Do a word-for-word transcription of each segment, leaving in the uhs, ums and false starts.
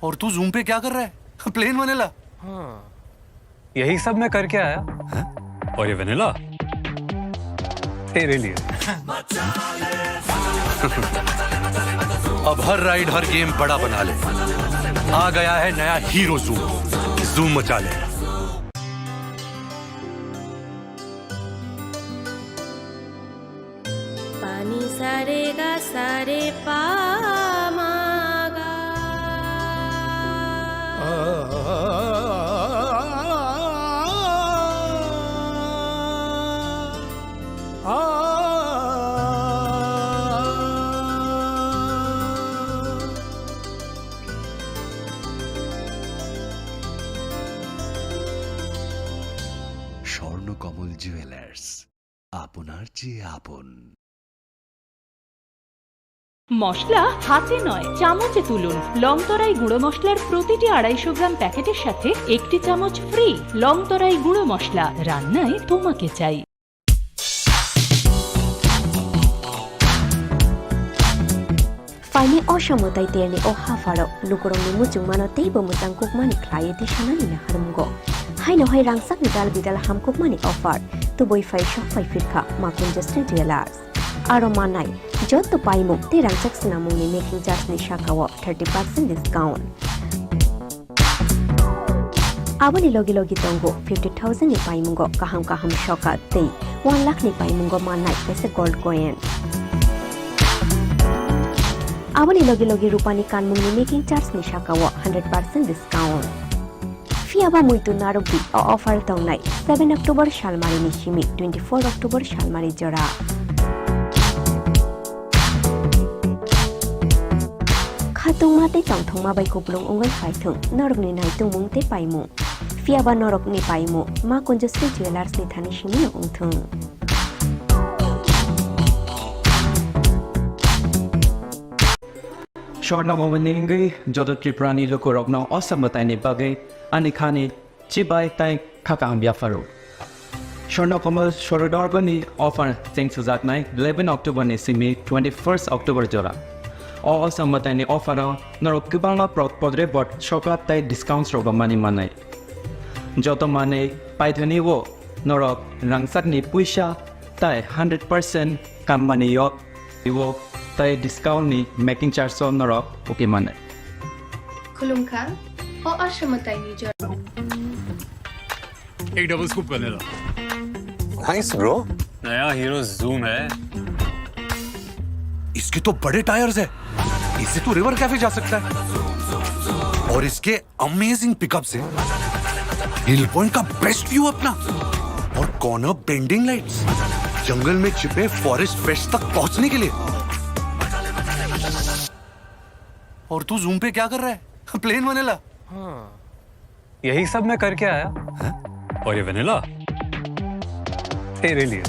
और तू जूम पे क्या कर रहा है? Plane vanilla. हाँ। यही सब मैं करके आया। हैं? और ये वनीला तेरे लिए। अब हर राइड, हर गेम बड़ा बना ले। आ गया है नया हीरो जूम। जूम मचा ले। Pani sare ga sare pa ma ga. Swarnakamal jewellers, আপনার চেয়ে আপন। মশলা হাতে নয়, চামচে তুলুন। লংতরাই গুঁড়ো মশলার প্রতিটি আড়াইশো গ্রাম প্যাকেটের সাথে একটি চামচ ফ্রি। লংতরাই গুঁড়ো মশলা, রান্নায় তোমাকে চাই। Phaini o samung tai terni o hapharo lukurokni muchungmano teibo mwchang kukmani khlaiwi tisanani naharmungo. Haino hai rangchakni dal bidal hamkukmani offer tubui phai sok phai phirkha Makunjo Steel Jewellers. Aro manai jotto paimung tei rangchak swnamungni making charge ni sakao thirty percent discount. Aboni logi logi tongo fifty thousand ni paimungo kaham kaham sokat tei one lakh ni paimungo mannai kaisa gold coin. Aboni logi logi rupani kanmungni making charge ni sakao hundred percent discount. Phiya ba muitu narwk di, o offer tongnai seven October salmari ni simi twenty four October salmari jora. Khatungma tei tongthokma bai kupulung wngwi phaithung norokni naitungmung tei paimung. Phiya ba norokni paimung Makunjo Steel Jewellers ni thani simi no wngthung. Swarna Bhavan ni wngwi joto Tripura ni lukurokno o samung tai ni bagwi ani khani chibai tei kha kaham yapharo. Swarna Kamal Sorodargani offer cheng sujaknai eleven October ni simi twenty first October jora. O o samung tai ni offer o norok kwbangma prot podre bot sokat tei discounts rok mani manai. Joto manwi paithani o norok rangchakni puisa tei hundred percent company yok iwo tei discount ni making charge o norok okay mane. Khulumkha, o aswmwtai ni jora. एक double scoop vanilla. Nice, bro. नया hero zoom है। इसके तो बड़े टायर्स है, इससे तो river cafe जा सकता है। और इसके अमेजिंग पिकअप से हिल पॉइंट का बेस्ट व्यू अपना और कॉर्नर बेंडिंग लाइट्स, जंगल में छिपे फॉरेस्ट फ्रेश तक पहुंचने के लिए। और तू जूम पे क्या कर रहा है? Plane vanilla. हाँ। यही सब मैं करके आया। हैं? और ये वनीला तेरे लिए।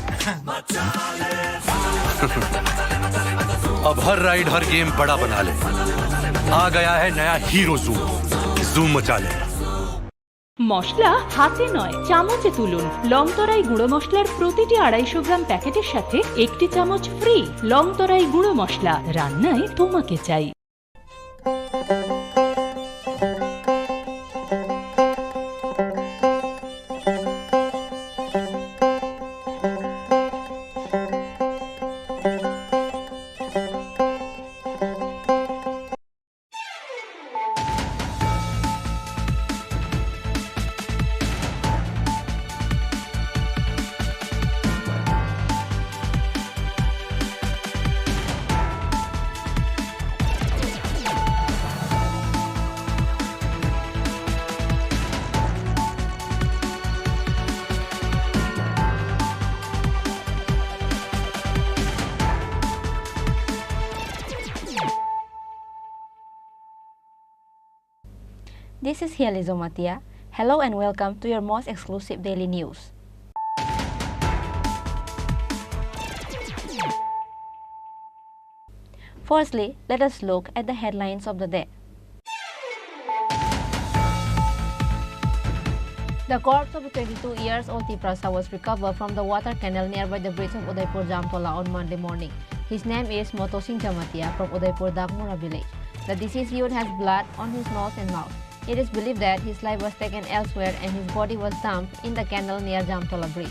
अब हर राइड, हर गेम बड़ा बना ले। आ गया है नया हीरो जूम। जूम मचा ले। মশলা হাতে নয়, চামচে তুলুন। লংতরাই গুঁড়ো মশলার প্রতিটি আড়াইশো গ্রাম প্যাকেটের সাথে একটি চামচ ফ্রি। লংতরাই গুঁড়ো মশলা, রান্নায় তোমাকে চাই। This is Hiali Jomatia. Hello and welcome to your most exclusive daily news. Firstly, let us look at the headlines of the day. The corpse of a twenty-two years old Tiprasa was recovered from the water canal nearby the bridge of Udaipur Jamtola on Monday morning. His name is Motosing Jamatia from Udaipur Dagmura village. The deceased youth has blood on his nose and mouth. It is believed that his life was taken elsewhere and his body was dumped in the canal near Jamtola bridge.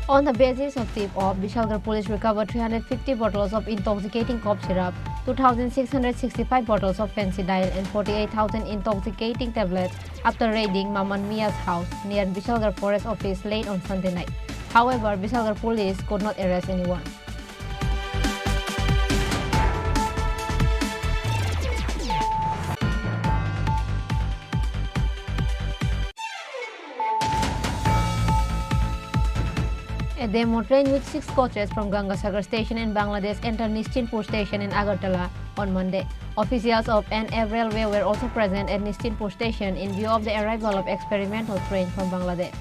On the basis of tip-off, Bishalgarh police recovered three hundred fifty bottles of intoxicating cough syrup, two thousand six hundred sixty-five bottles of Phencydyne and forty-eight thousand intoxicating tablets after raiding Maman Mia's house near Bishalgarh Forest Office late on Sunday night. However, Bishalgarh police could not arrest anyone. A demo train with six coaches from Gangasagar station in Bangladesh entered Nischinpur station in Agartala on Monday. Officials of N F Railway were also present at Nischinpur station in view of the arrival of experimental train from Bangladesh.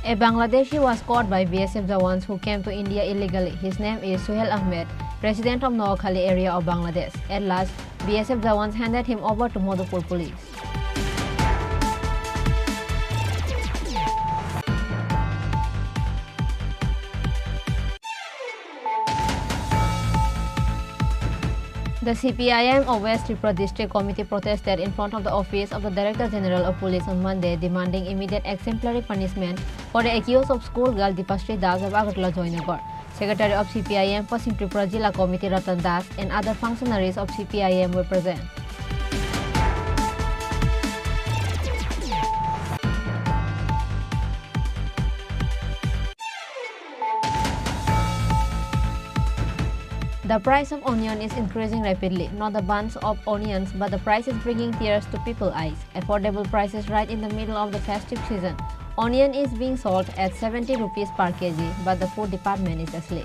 A Bangladeshi was caught by B S F Jawans who came to India illegally. His name is Suhail Ahmed, resident of Noakhali area of Bangladesh. At last, B S F Jawans handed him over to Madhupur police. The C P I M of West Tripura District Committee protested in front of the office of the Director General of Police on Monday, demanding immediate exemplary punishment for the accused of school girl Dipasri Das of Agartala Joynagar. Secretary of C P I M Paschim Tripura Jila Committee Ratan Das and other functionaries of C P I M were present. The price of onion is increasing rapidly, not the bunch of onions, but the price is bringing tears to people's eyes. Affordable prices right in the middle of the festive season. Onion is being sold at seventy rupees per K G, but the food department is asleep.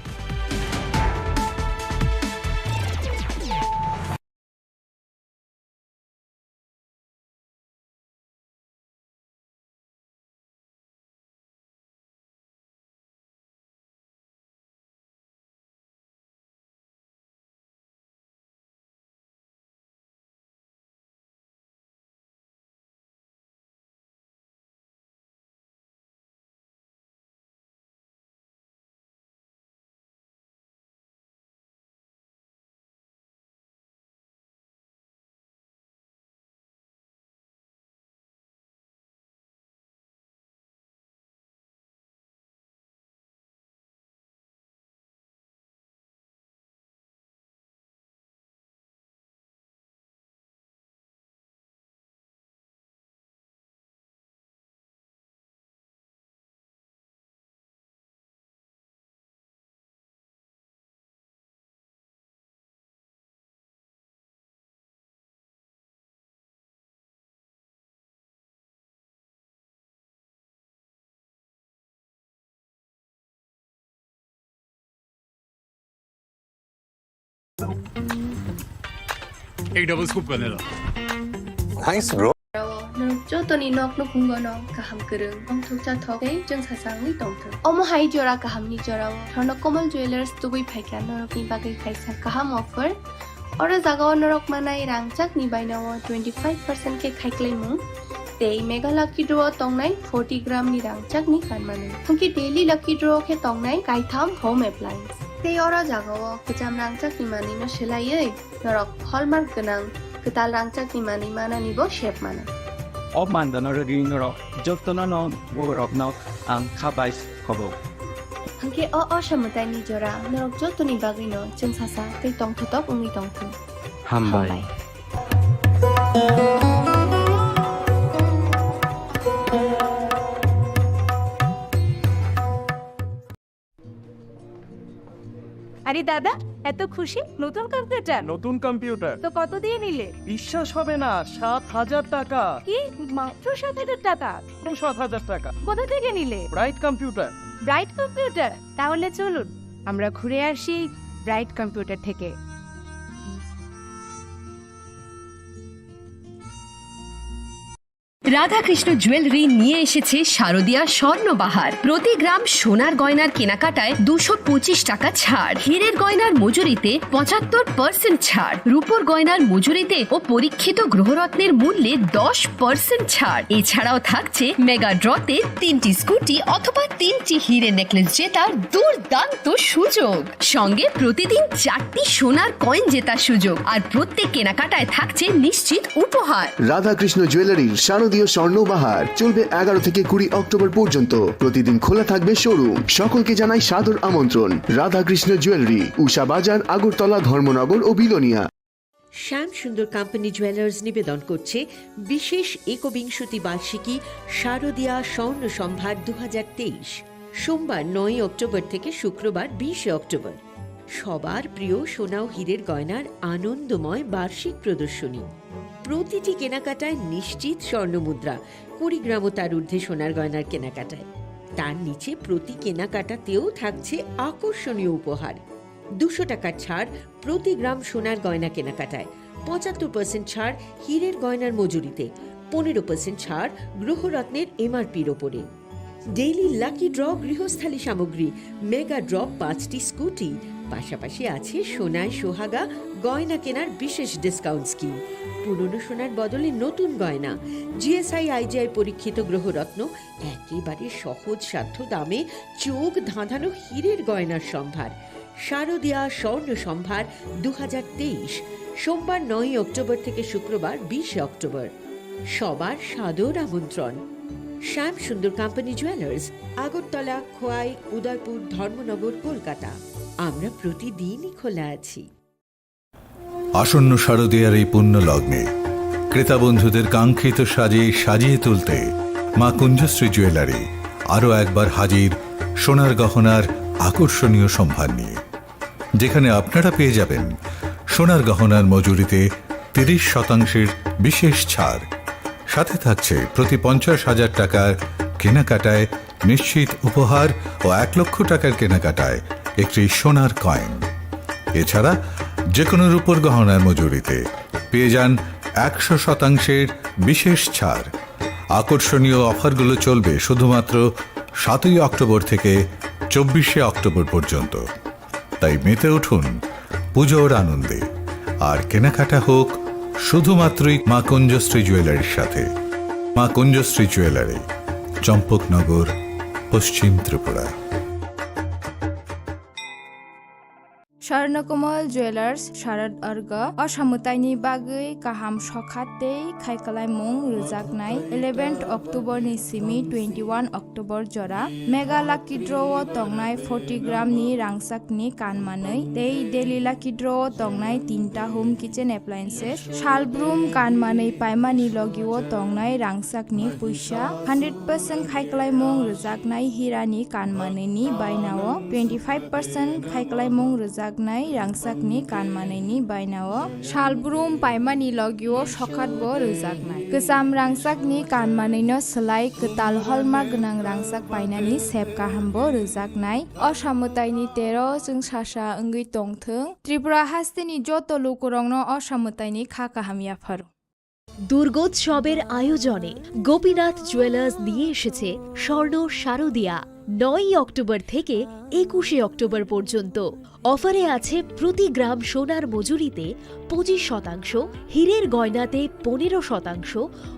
एक double scoop करने दो। Thanks, bro. Norok jotoni nok nukhungo no kaham kwrwng, tongthok chathok tei chwngsasangwi tongthok. Omo hai jora kahamni jorao norno Komal Jewellers tubui phaikha norokni bagwi kaisa kaham offer. Oro jagao norok manai rangchakni bainao twenty five percent khe khaiklaimung tei Mega Lucky Draw o tongnai forty gram ni rangchakni kanmani. Hwnkhe Daily Lucky Draw khe tongnai kaitham home appliance. Tei oro jagao kwcham rangchakni manwino swlaiwi norok hallmark gwnang kwtal rangchakni manwi mananibo sep mano. O mandano rwgwi norok jotono no borokno ang kha bai khobo. Hwnkhe o osa mwtaini jora norok jotoni bagwino chwngsasa tei tongthotok wngwi tongthung. Hambai. Hambai. আরে দাদা, এত খুশি? নতুন কম্পিউটার? নতুন কম্পিউটার। তো কত দিয়ে নিলে? বিশ্বাস হবে না, সাত হাজার টাকা। কি? মাত্র সাত হাজার টাকা? সাত হাজার টাকা। কোথা থেকে নিলে? Bright computer. Bright computer? তাহলে চলুন, আমরা ঘুরে আসি ব্রাইট কম্পিউটার থেকে। রাধাকৃষ্ণ জুয়েলারি নিয়ে এসেছে শারদিয়া স্বর্ণবাহার। প্রতি গ্রাম সোনার গয়নার কেনাকাটায় দুশো পঁচিশ টাকা ছাড়, হীরের গয়নার মজুরিতে পঁচাত্তর পার্সেন্ট ছাড়, রূপোর গয়নার মজুরিতে ও পরীক্ষিত গ্রহরত্নের মূল্যে দশ পার্সেন্ট ছাড়। এছাড়াও থাকছে মেগা ড্রতে তিনটি স্কুটি অথবা তিনটি হিরে নেকলেস জেতার দুর্দান্ত সুযোগ। সঙ্গে প্রতিদিন চারটি সোনার কয়েন জেতার সুযোগ, আর প্রত্যেক কেনাকাটায় থাকছে নিশ্চিত উপহার। রাধাকৃষ্ণ জুয়েলারির শারদীয় স্বর্ণ বাহার চলবে এগারো থেকে কুড়ি অক্টোবর পর্যন্ত। প্রতিদিন খোলা থাকবে শোরুম। সকলকে জানাই সাদর আমন্ত্রণ। রাধাকৃষ্ণ জুয়েলারি, উষা বাজার, আগরতলা, ধর্মনগর ও বিলোনিয়া। শ্যাম সুন্দর কোম্পানি জুয়েলার্স নিবেদন করছে বিশেষ একবিংশতি বার্ষিকী শারদীয়া স্বর্ণ সম্ভার দু হাজার তেইশ, সোমবার নয়ই অক্টোবর থেকে শুক্রবার বিশে অক্টোবর। সবার প্রিয় সোনা ও হীরের গয়নার আনন্দময় বার্ষিক প্রদর্শনী। প্রতিটি কেনাকাটায় নিশ্চিত স্বর্ণ মুদ্রা, কুড়ি গ্রাম ও তার ঊর্ধ্বে সোনার গয়নার কেনাকাটায়। তার নিচে প্রতি কেনাকাটাতেও থাকছে আকর্ষণীয় উপহার। দুশো টাকার ছাড় প্রতি গ্রাম সোনার গয়না কেনাকাটায়, পঁচাত্তর পার্সেন্ট ছাড় হীরের গয়নার মজুরিতে, পনেরো পার্সেন্ট ছাড় গ্রহরত্নের এমআরপির ওপরে। ডেইলি লাকি ড্র গৃহস্থালী সামগ্রী, মেগা ড্র পাঁচটি স্কুটি, পাশাপাশি আছে সোনায় সোহাগা গয়না কেনার বিশেষ ডিসকাউন্ট স্কিম। পুরনো সোনার বদলে নতুন গয়না, জিএসআই আইজিআই পরীক্ষিত গ্রহরত্ন, একেবারে সহজসাধ্য দামে চোখ ধাঁধানো হীরের গয়নার সম্ভার। শারদীয়া স্বর্ণ সম্ভার দু হাজার তেইশ, সোমবার নয়ই অক্টোবর থেকে শুক্রবার বিশে অক্টোবর। সবার সাদর আমন্ত্রণ। শ্যাম সুন্দর কোম্পানি জুয়েলার্স, আগরতলা, খোয়াই, উদয়পুর, ধর্মনগর, কলকাতা। আমরা প্রতিদিনই খোলা আছি। আসন্ন শারদীয়ার এই পুণ্য লগ্নে ক্রেতা বন্ধুদের কাঙ্ক্ষিত সাজে সাজিয়ে তুলতে মা কুঞ্জশ্রী জুয়েলারি আরও একবার হাজির সোনার গহনার আকর্ষণীয় সম্ভার নিয়ে, যেখানে আপনারা পেয়ে যাবেন সোনার গহনার মজুরিতে তিরিশ শতাংশের বিশেষ ছাড়। সাথে থাকছে প্রতি পঞ্চাশ হাজার টাকার কেনাকাটায় নিশ্চিত উপহার ও এক লক্ষ টাকার কেনাকাটায় একটি সোনার কয়েন। এছাড়া যে কোনো রূপোর গহনার মজুরিতে পেয়ে যান একশো শতাংশের বিশেষ ছাড়। আকর্ষণীয় অফারগুলো চলবে শুধুমাত্র সাতই অক্টোবর থেকে চব্বিশে অক্টোবর পর্যন্ত। তাই মেতে উঠুন পুজোর আনন্দে। আর কেনাকাটা হোক শুধুমাত্রই মা কুঞ্জশ্রী জুয়েলারির সাথে। মা কুঞ্জশ্রী জুয়েলারি, চম্পকনগর, পশ্চিম Tripura. Swarnakomal Jewelers, Sharad Arga, o samwtaini bagwi kaham sokha tei khaikhlaimung rwjaknai eleventh October ni simi twenty-one October jora Mega Lucky Draw o tongnai forty gram ni rangchak ni kan manwi tei Daily Lucky Draw o tongnai tinta home kitchen appliances, salbrum kan manwi paimani logi o tongnai rangchak ni puisa, hundred percent khaikhlaimung rwjaknai hira ni kan manwi ni baina o, twenty five percent khaikhlaimung rwjaknai rangchak ni kan manwi ni baina o, salbrum paimani logi o sokhat bo rwjaknai. Kwcham rangchak ni kan manwi no swlai kwtal holma gwnang rangchak painani sep kaham bo rwjaknai. O samwtai ni tero chwng sasa wngwi tongthwng. Tripura haste ni joto lukurok no o samwtai ni kha kaham yapharo. দুর্গোৎসবের আয়োজনে গোপীনাথ জুয়েলার্স নিয়ে এসেছে স্বর্ণ শারদিয়া। নয়ই অক্টোবর থেকে একুশে অক্টোবর পর্যন্ত। অফারে আছে প্রতি গ্রাম সোনার মজুরিতে পঁচিশ শতাংশ, হীরের গয়নাতে পনেরো শতাংশ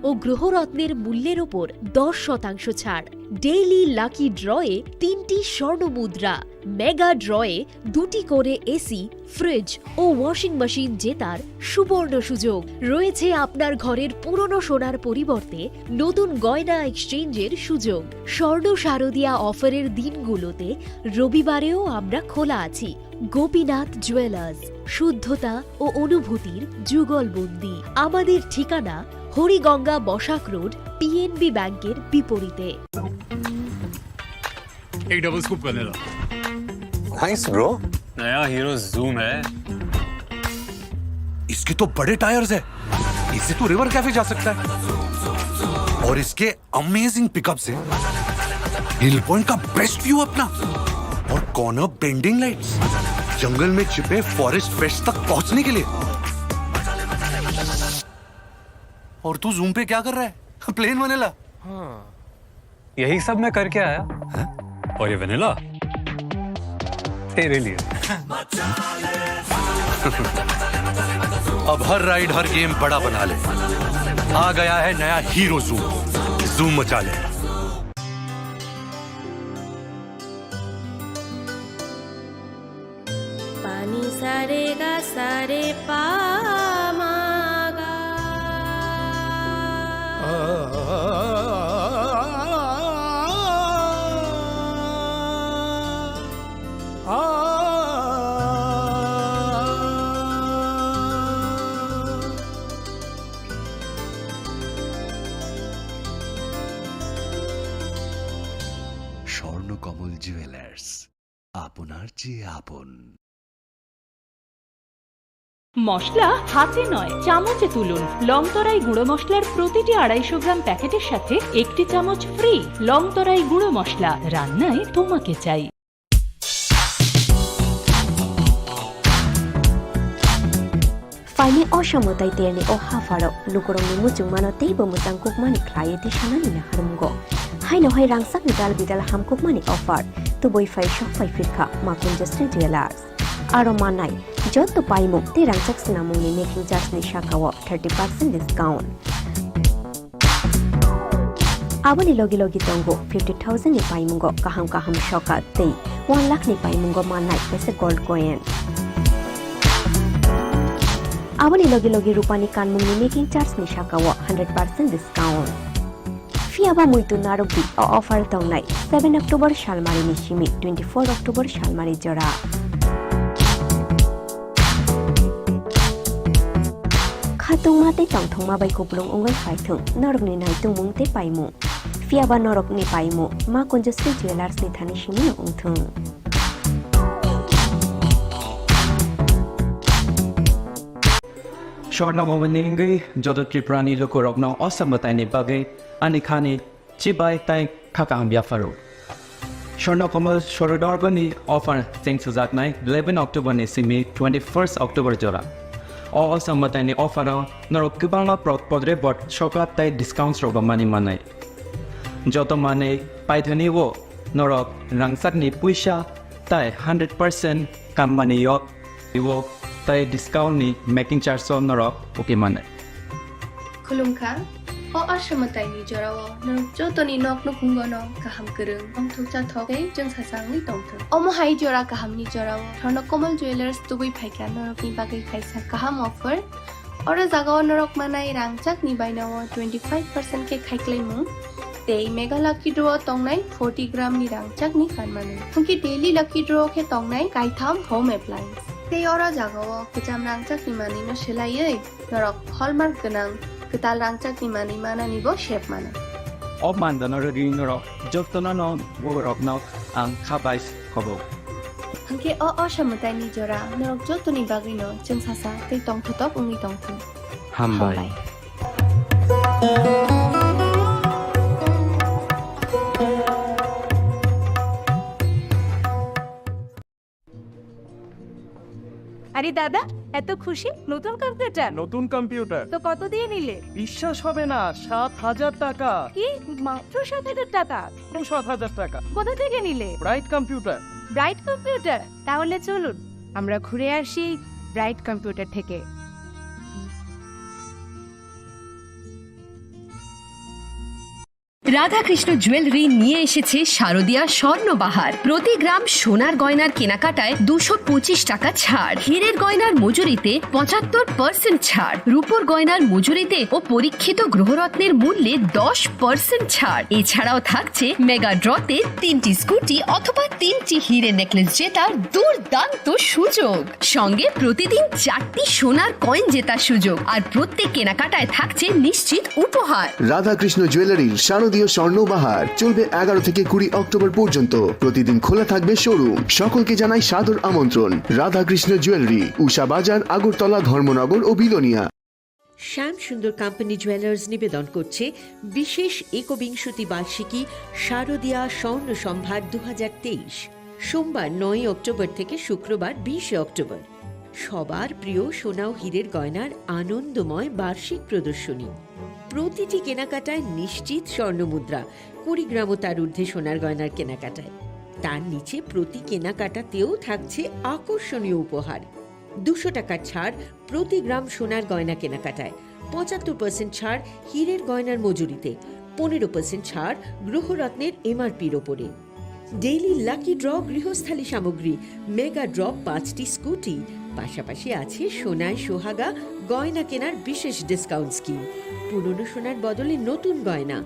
ও গ্রহরত্নের মূল্যের ওপর দশ শতাংশ ছাড়। ডেইলি লাকি ড্রয়ে তিনটি স্বর্ণ মুদ্রা, মেগা ড্রয়ে দুটি করে এসি, ফ্রিজ ও ওয়াশিং মেশিন জেতার সুবর্ণ সুযোগ। রয়েছে আপনার ঘরের পুরনো সোনার পরিবর্তে নতুন গয়না এক্সচেঞ্জের সুযোগ। স্বর্ণ শারদিয়া অফারের দিনগুলোতে রবিবারেও আমরা খোলা আছি। গোপীনাথ জুয়েলার্স, শুদ্ধতা ও অনুভূতির যুগলবন্দি। আমাদের ঠিকানা হরিগঙ্গা বসাক রোড, পিএনবি ব্যাংকের বিপরীতে। एक डबल स्कूप कर देना। Nice bro. नया हीरो जूम है। इसके तो बड़े टायर्स है, इससे तो रिवर कैफे जा सकता है। और इसके अमेजिंग पिकअप से हिल पॉइंट का बेस्ट व्यू अपना। और कॉर्नर बेंडिंग लाइट्स, जंगल में छिपे फॉरेस्ट फ्रेश तक पहुंचने के लिए। और तू जूम पे क्या कर रहा है? Plane vanilla. हाँ। यही सब मैं करके आया। हैं? और ये वनीला तेरे लिए। अब हर राइड, हर गेम बड़ा बना ले। आ गया है नया हीरो जूम। जूम मचा ले। Pani sare ga sare pa ma ga. Swarnakamal jewellers, আপনার চেয়ে আপন। মশলা হাতে নয়, চামচে তুলুন। লংতরাই গুঁড়ো মশলার প্রতিটি আড়াইশো গ্রাম প্যাকেটের সাথে একটি চামচ ফ্রি। লংতরাই গুঁড়ো মশলা, রান্নায় তোমাকে চাই। Phaini o samwtai terni o hapharo lukurokni muchungmano teibo mwchang kukmani khlaiwi tisanani naharmungo. Haino hai rangchakni dal bidal hamkukmani offer, tubui phai sok phai phirkha Makunjo Sri Jewellers. Aro manai jotto paimung tei rangchak swnamungni making charge ni sakao thirty percent discount. Aboni logi logi tongo fifty thousand ni paimungo kaham kaham sokat tei one lakh ni paimungo mannai kaisa gold coin. Aboni logi logi rupani kanmungni making charge ni sakao hundred percent discount. Phiya ba muitu narwkdi, o offer tongnai seven October salmari ni simi twenty four October salmari jora. Khatungma tei tongthokma bai kupulung wngwi phaithung norokni naitungmung tei paimung. Phiya ba norokni paimung Makunjo Sri Jewellers ni thani simino wngthung. Swarna Bhavan ni wngwi joto Tripura ni lukurokno o samwtai ni bagwi ani khani chibai tei kha kaham yapharo. Swarna Kamal Sorodarba ni offer cheng sujaknai eleven October ni simi twenty first October jora. O samwtai ni offer o norok kwbangma pro-, podre bot sokat tei discounts rok mani manai. Joto manwi paithani o norok rangchakni puisa tei hundred percent kammani yok o tei discount ni making charge o norok uki mano. Khulumkha, o aswmwtaini jorao norok jotoni nok nukhungo no kaham kwrwng, tongthok chathok tei chwngsacha wngwi tongthok. Omo hai jora kahamni jorao Swarna Kamal Jewellers tubui phaikha norokni bagwi kaisa kaham offer. Oro jagao norok manai rangchakni bainao twenty five percent khe khaiklaimung tei Mega Lucky Draw tongnai forty gram ni rangchakni kanmani. Hwnkhe Daily Lucky Draw khe tongnai kaitham home appliance. Tei oro jagao kwcham rangchakni manwino swlaiwi norok hallmark gwnang kwtal rangchakni manwi mananibo sep mano. O mandano rwgwi norok jotono no borokno ang kha bai khobo. Hwnkhe o, o samwtaini jora norok jotoni bagwino chwngsacha tei tongthotok wngwi tongthung. Hambai. Hambai. আরে দাদা, এত খুশি? নতুন কম্পিউটার? নতুন কম্পিউটার। তো কত দিয়ে নিলে? বিশ্বাস হবে না, সাত হাজার টাকা। কি? মাত্র সাত হাজার টাকা? সাত হাজার টাকা। কোথা থেকে নিলে? Bright computer. Bright computer? তাহলে চলুন, আমরা ঘুরে আসি ব্রাইট কম্পিউটার থেকে। রাধাকৃষ্ণ জুয়েলারি নিয়ে এসেছে শারদিয়া স্বর্ণবাহার। প্রতি গ্রাম সোনার গয়নার কেনাকাটায় দুশো পঁচিশ টাকা ছাড়, হীরের গয়নার মজুরিতে পঁচাত্তর পার্সেন্ট ছাড়, রূপোর গয়নার মজুরিতে ও পরীক্ষিত গ্রহরত্নের মূল্যে দশ পার্সেন্ট ছাড়। এছাড়াও থাকছে মেগা ড্রতে তিনটি স্কুটি অথবা তিনটি হিরে নেকলেস জেতার দুর্দান্ত সুযোগ। সঙ্গে প্রতিদিন চারটি সোনার কয়েন জেতার সুযোগ, আর প্রত্যেক কেনাকাটায় থাকছে নিশ্চিত উপহার। রাধাকৃষ্ণ জুয়েলারির শারদীয় স্বর্ণ বাহার চলবে এগারো থেকে কুড়ি অক্টোবর পর্যন্ত। প্রতিদিন খোলা থাকবে শোরুম। সকলকে জানাই সাদর আমন্ত্রণ। রাধাকৃষ্ণ জুয়েলারি, উষা বাজার, আগরতলা, ধর্মনগর ও বিলোনিয়া। শ্যাম সুন্দর কোম্পানি জুয়েলার্স নিবেদন করছে বিশেষ একবিংশতি বার্ষিকী শারদীয়া স্বর্ণ সম্ভার দু হাজার তেইশ, সোমবার নয়ই অক্টোবর থেকে শুক্রবার বিশে অক্টোবর। সবার প্রিয় সোনা ও হীরের গয়নার আনন্দময় বার্ষিক প্রদর্শনী। প্রতিটি কেনাকাটায় নিশ্চিত স্বর্ণমুদ্রা, কুড়ি গ্রাম ও তার ঊর্ধ্বে সোনার গয়নার কেনাকাটায়। তার নিচে প্রতি কেনাকাটাতেও থাকছে আকর্ষণীয় উপহার। দুশো টাকার ছাড় প্রতি গ্রাম সোনার গয়না কেনাকাটায়, পঁচাত্তর পার্সেন্ট ছাড় হীরের গয়নার মজুরিতে, পনেরো পার্সেন্ট ছাড় গ্রহরত্নের এমআরপির ওপরে। ডেইলি লাকি ড্র গৃহস্থালী সামগ্রী, মেগা ড্র পাঁচটি স্কুটি, পাশাপাশি আছে সোনায় সোহাগা গয়না কেনার বিশেষ ডিসকাউন্ট স্কিম। পুরনো সোনার বদলে নতুন গয়না,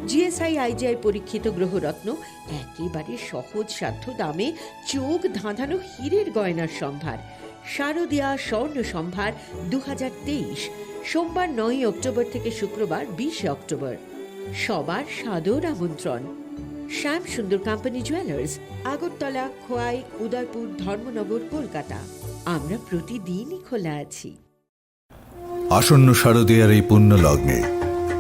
জিএসআই আইজিআই পরীক্ষিত গ্রহরত্ন, একেবারে সহজসাধ্য দামে চোখ ধাঁধানো হীরের গয়নার সম্ভার। শারদিয়া স্বর্ণ সম্ভার দু হাজার তেইশ, সোমবার নয়ই অক্টোবর থেকে শুক্রবার বিশে অক্টোবর। সবার সাদর আমন্ত্রণ। শ্যাম সুন্দর কোম্পানি জুয়েলার্স, আগরতলা, খোয়াই, উদয়পুর, ধর্মনগর, কলকাতা। আমরা প্রতিদিনই খোলা আছি। আসন্ন শারদীয়ার এই পুণ্য লগ্নে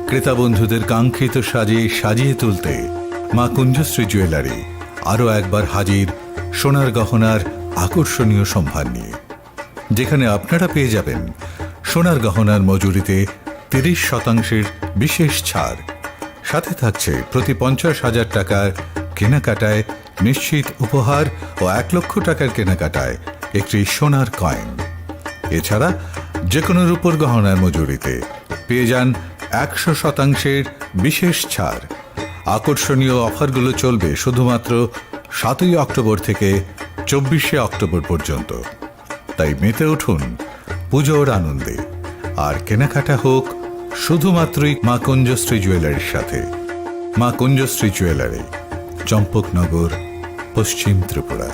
ক্রেতা বন্ধুদের কাঙ্ক্ষিত সাজে সাজিয়ে তুলতে মা কুঞ্জশ্রী জুয়েলারি আরও একবার হাজির সোনার গহনার আকর্ষণীয় সম্ভার নিয়ে, যেখানে আপনারা পেয়ে যাবেন সোনার গহনার মজুরিতে তিরিশ শতাংশের বিশেষ ছাড়। সাথে থাকছে প্রতি পঞ্চাশ হাজার টাকার কেনাকাটায় নিশ্চিত উপহার ও এক লক্ষ টাকার কেনাকাটায় একটি সোনার কয়েন। এছাড়া যে কোনো রূপোর গহনার মজুরিতে পেয়ে যান একশো শতাংশের বিশেষ ছাড়। আকর্ষণীয় অফারগুলো চলবে শুধুমাত্র সাতই অক্টোবর থেকে চব্বিশে অক্টোবর পর্যন্ত। তাই মেতে উঠুন পুজোর আনন্দে, আর কেনাকাটা হোক শুধুমাত্রই মা কুঞ্জশ্রী জুয়েলারির সাথে। মা কুঞ্জশ্রী জুয়েলারি, চম্পকনগর, পশ্চিম Tripura.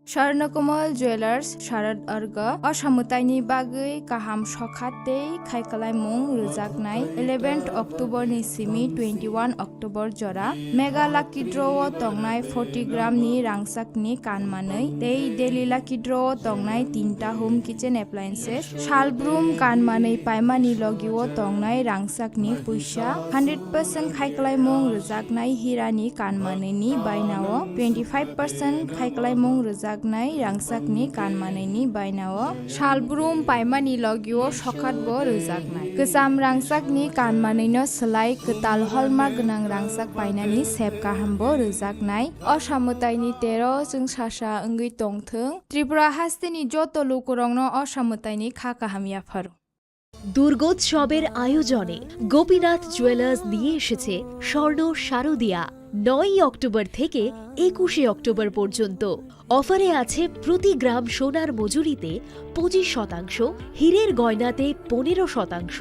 Swarnakomal Jewellers Sharad Arga o samwtaini bagwi kaham sokha tei khaikwlaimung rwjaknai eleventh October ni simi twenty-one October jora Mega Lucky Draw o tongnai forty gram ni rangchakni kan manwi tei Daily Lucky Draw o tongnai tinta home kitchen appliances, salbrum kan manwi paimani logi o tongnai rangchakni puisa, hundred percent khaikwlaimung rwjaknai hirani kan manwini bainao twenty five percent khaikwlaimung rwjaknai rangchakni kan manwini bainao salbrum paimani logio sokhatbo rwjaknai. Kwcham rangchakni kan manwino swlai kwtal hallmark gwnang rangchak painani sep kahambo rwjaknai. O samwtaini tero chwng sasa wngwi tongthwng. Tripura hasteni joto lukurokno o samwtaini kha kaham yapharo. দুর্গোৎসবের আয়োজনে গোপীনাথ জুয়েলার্স নিয়ে এসেছে স্বর্ণ শারদিয়া। নয়ই অক্টোবর থেকে একুশে অক্টোবর পর্যন্ত অফারে আছে প্রতি গ্রাম সোনার মজুরিতে পঁচিশ শতাংশ, হীরের গয়নাতে পনেরো শতাংশ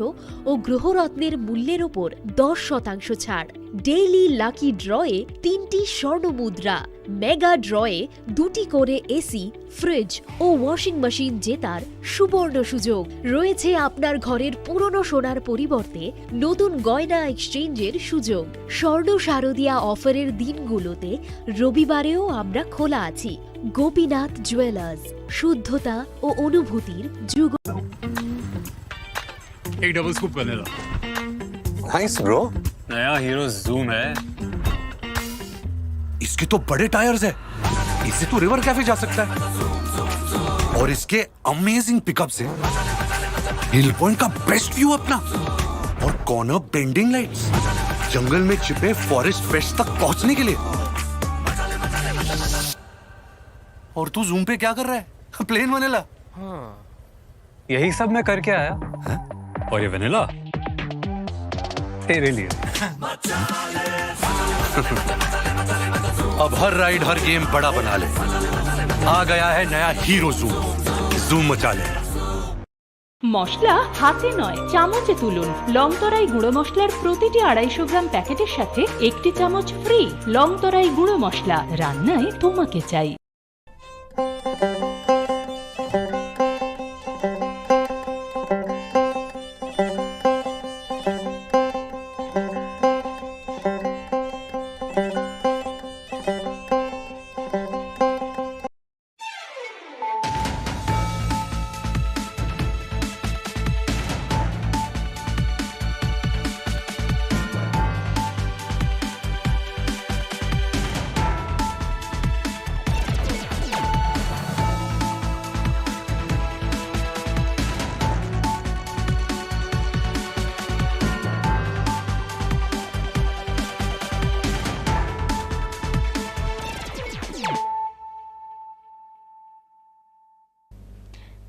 ও গ্রহরত্নের মূল্যের ওপর দশ শতাংশ ছাড়। ডেইলি লাকি ড্রয়ে তিনটি স্বর্ণ মুদ্রা, মেগা ড্রয়ে দুটি করে এসি, ফ্রিজ ও ওয়াশিং মেশিন জেতার সুবর্ণ সুযোগ। রয়েছে আপনার ঘরের পুরনো সোনার পরিবর্তে নতুন গয়না এক্সচেঞ্জের সুযোগ। স্বর্ণ শারদিয়া অফারের দিনগুলোতে রবিবারেও আমরা খোলা আছি। গোপীনাথ জুয়েলার্স, শুদ্ধতা ও অনুভূতির যুগ। एक double scoop vanilla. Thanks, bro. नया हीरो जूम है। इसके तो बड़े टायर्स है, इससे तो रिवर कैफे जा सकता है। और इसके अमेजिंग पिकअप्स हैं। हिल पॉइंट का बेस्ट व्यू अपना, और कॉर्नर बेंडिंग लाइट्स, जंगल में छिपे फॉरेस्ट पेस्ट तक पहुंचने के लिए। और तू जूम पे क्या कर रहा है? Plane vanilla. यही सब मैं करके आया। और ये वनीला तेरे लिए। अब हर राइड, हर गेम बड़ा बना ले। आ गया है नया हीरो जूम। जूम मचा ले। মশলা হাতে নয়, চামচে তুলুন। লংতরাই গুঁড়ো মশলার প্রতিটি আড়াইশো গ্রাম প্যাকেটের সাথে একটি চামচ ফ্রি। লংতরাই গুঁড়ো মশলা, রান্নায় তোমাকে চাই।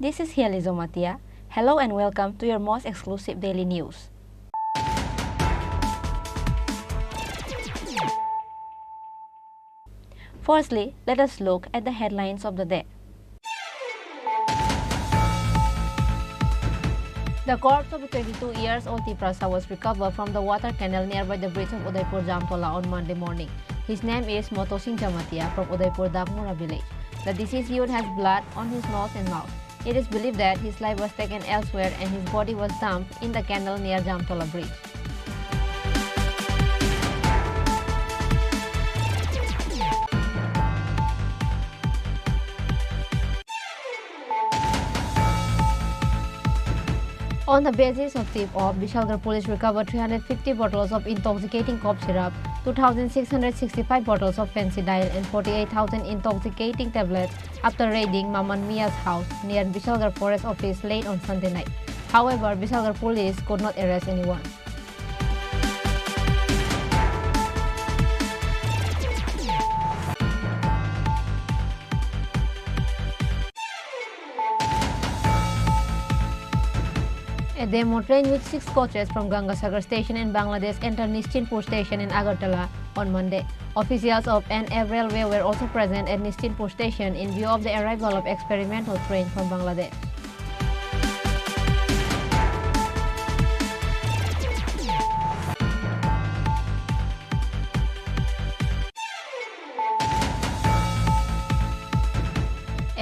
This is Hiali Jomatia. Hello and welcome to your most exclusive daily news. Firstly, let us look at the headlines of the day. The corpse of a twenty-two years old Tiprasa was recovered from the water canal nearby the bridge of Udaipur Jamtola on Monday morning. His name is Motosing Jamatia from Udaipur Dagmura village. The deceased youth has blood on his nose and mouth. It is believed that his life was taken elsewhere and his body was dumped in the canal near Jamtola bridge. On the basis of tip-off, Bishalgarh police recovered three hundred fifty bottles of intoxicating cough syrup, two thousand six hundred sixty-five bottles of Phencydyne, and forty-eight thousand intoxicating tablets after raiding Maman Mia's house near Bishalgarh Forest Office late on Sunday night. However, Bishalgarh police could not arrest anyone. A demo train with six coaches from Gangasagar station in Bangladesh entered Nischinpur station in Agartala on Monday. Officials of N F Railway were also present at Nischinpur station in view of the arrival of experimental train from Bangladesh.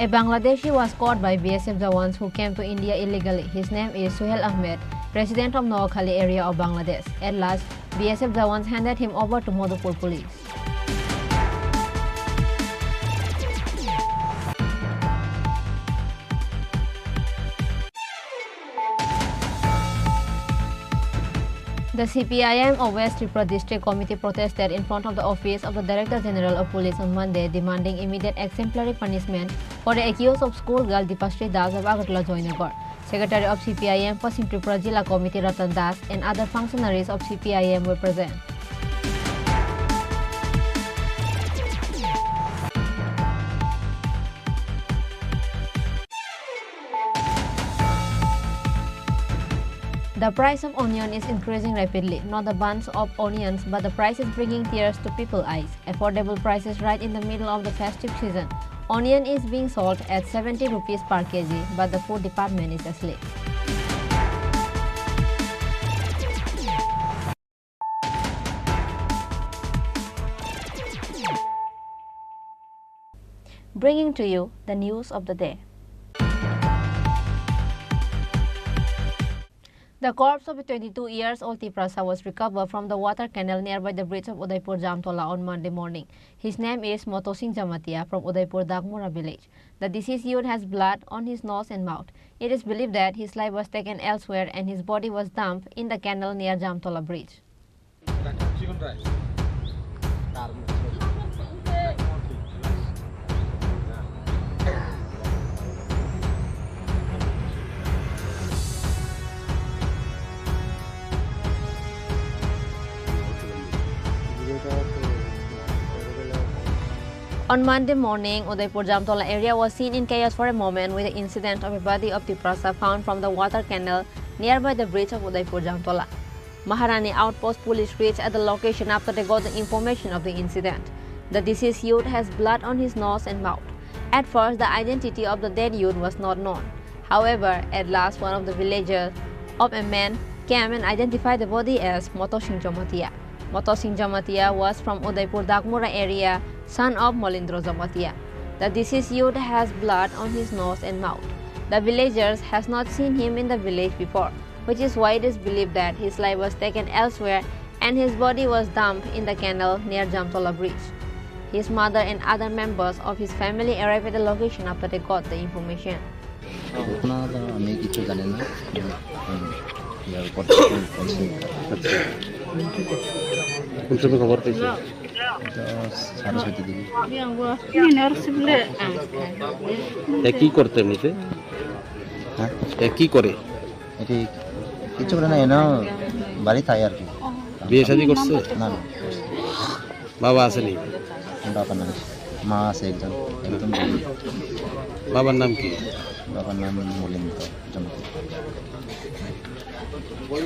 A Bangladeshi was caught by B S F jawans who came to India illegally. His name is Suhail Ahmed, resident of Noakhali area of Bangladesh. At last, B S F jawans handed him over to Madhupur police. The C P I M of West Tripura District Committee protested in front of the office of the Director General of Police on Monday, demanding immediate exemplary punishment for the accused of school girl Dipasri Das of Agartala Joynagar. Secretary of C P I M Paschim Tripura Jila Committee Ratan Das and other functionaries of C P I M were present. The price of onion is increasing rapidly. Not the bunch of onions, but the price is bringing tears to people's eyes. Affordable prices right in the middle of the festive season. Onion is being sold at seventy rupees per K G, but the food department is asleep. Bringing to you the news of the day. The corpse of a twenty-two years old Tiprasa was recovered from the water canal nearby the bridge of Udaipur Jamtola on Monday morning. His name is Motosing Jamatia from Udaipur Dagmura village. The deceased youth has blood on his nose and mouth. It is believed that his life was taken elsewhere and his body was dumped in the canal near Jamtola bridge. On Monday morning, Udaipur Jamtola area was seen in chaos for a moment with the incident of a body of Tiprasa found from the water canal nearby the bridge of Udaipur Jamtola. Maharani Outpost police reached at the location after they got the information of the incident. The deceased youth has blood on his nose and mouth. At first, the identity of the dead youth was not known. However, at last, one of the villagers of a man came and identified the body as Motosing Jamatia. Motosing Jamatia was from Udaipur Dagmura area, son of Molindro Jamatia. The deceased youth has blood on his nose and mouth. The villagers has not seen him in the village before, which is why it is believed that his life was taken elsewhere and his body was dumped in the canal near Jamtola bridge. His mother and other members of his family arrived at the location after they got the information. ঘটনা তো আমি কিছু জানি না। হুম, ইয়ার পর কোন সময় খবর পেয়েছি? এটা সাড়ে ছয়টার দিকে। এ কি করতে এমনিতে? হ্যাঁ? এ কি করে? এটি কিছু করে না, এনে বাড়ি থাকে আর কি। বিয়ে শাদী করছে? না, না। বাবা আছে নি? বাবা নাই, মা আছে একজন, একদম গরিব। বাবার নাম কি? বাবার নাম মলিন্দ জমাতি।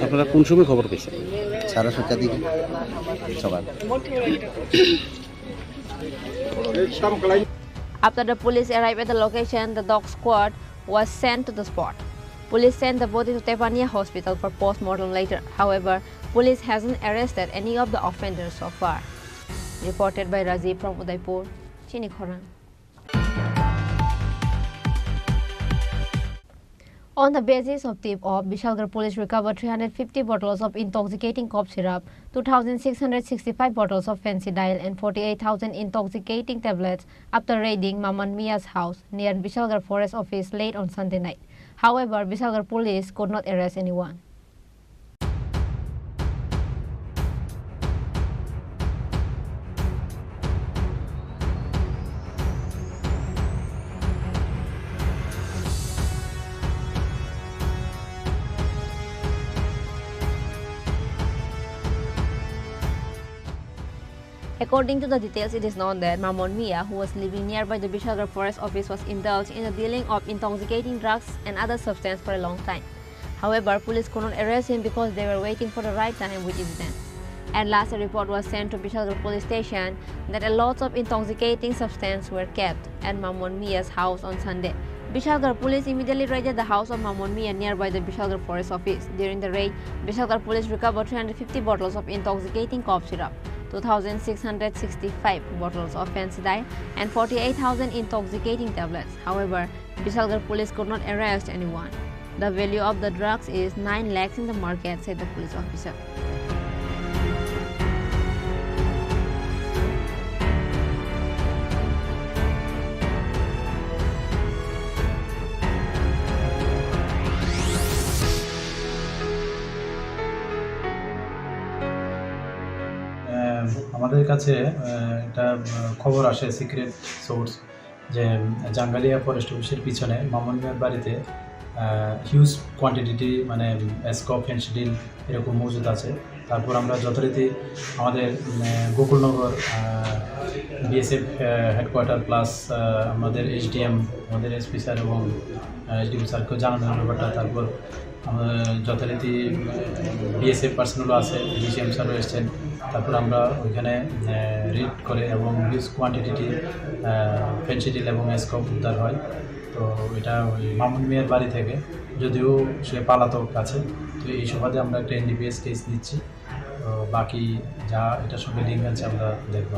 আপনারা কোন সময় খবর পেয়েছেন? সাড়ে ছয়টার দিকে সকাল। After the police arrived at the location, the dog squad was sent to the spot. Police sent the body to Tepania Hospital for post-mortem later. However, police hasn't arrested any of the offenders so far. Reported by Rajiv from Udaipur, Chini Khorang. On the basis of tip-off, Bishalgarh police recovered three hundred fifty bottles of intoxicating cough syrup, two thousand six hundred sixty-five bottles of Phensedyl and forty-eight thousand intoxicating tablets after raiding Maman Mia's house near Bishalgarh Forest Office late on Sunday night. However, Bishalgarh police could not arrest anyone. According to the details, it is known that Mamon Mia, who was living nearby the Bishalgarh Forest Office, was indulged in the dealing of intoxicating drugs and other substance for a long time. However, police could not arrest him because they were waiting for the right time, which is then. At last, a report was sent to Bishalgarh police station that a lot of intoxicating substance were kept at Mamon Mia's house on Sunday. Bishalgarh police immediately raided the house of Mamon Mia nearby the Bishalgarh forest office. During the raid, Bishalgarh police recovered three hundred fifty bottles of intoxicating cough syrup, two thousand six hundred sixty-five bottles of Phensedyl, and forty-eight thousand intoxicating tablets. However, Bishalgarh police could not arrest anyone. The value of the drugs is nine lakhs in the market, said the police officer. আহ, আমাদের কাছে, আহ, একটা, আহ, খবর আসে secret source যে, উম, জাঙ্গালিয়া ফরেস্ট অফিসের পিছনে মামুন মিয়ার বাড়িতে, আহ, হিউজ কোয়ান্টিটি, মানে, স্কোপ, ফেন্সিডিল এরকম মজুদ আছে। তারপর আমরা যথারীতি আমাদের, উম, আহ, গোকুলনগর, আহ, বিএসএফ, আহ, হেডকোয়ার্টার প্লাস, আহ, আমাদের এসডিএম, আমাদের এসপি স্যার এবং, আহ, এসডিএম স্যারকেও জানানো হলো ব্যাপারটা। তারপর আমরা যথারীতি বিএসএফ পার্সোনালও আছে, ডিসিএম স্যারও এসছেন। তারপর আমরা ওইখানে, আহ, রেড করে এবং হিউজ কোয়ান্টিটি, আহ, ফেন্সিডিল এবং স্কোপ উদ্ধার হয়। তো এটা ওই মামুন মিয়ার বাড়ি থেকে, যদিও সে পলাতক আছে। তো এই সুবাদে আমরা একটা এনডিপিএস কেস নিচ্ছি। তো বাকি যা এটার সঙ্গে লিঙ্ক আছে আমরা দেখব।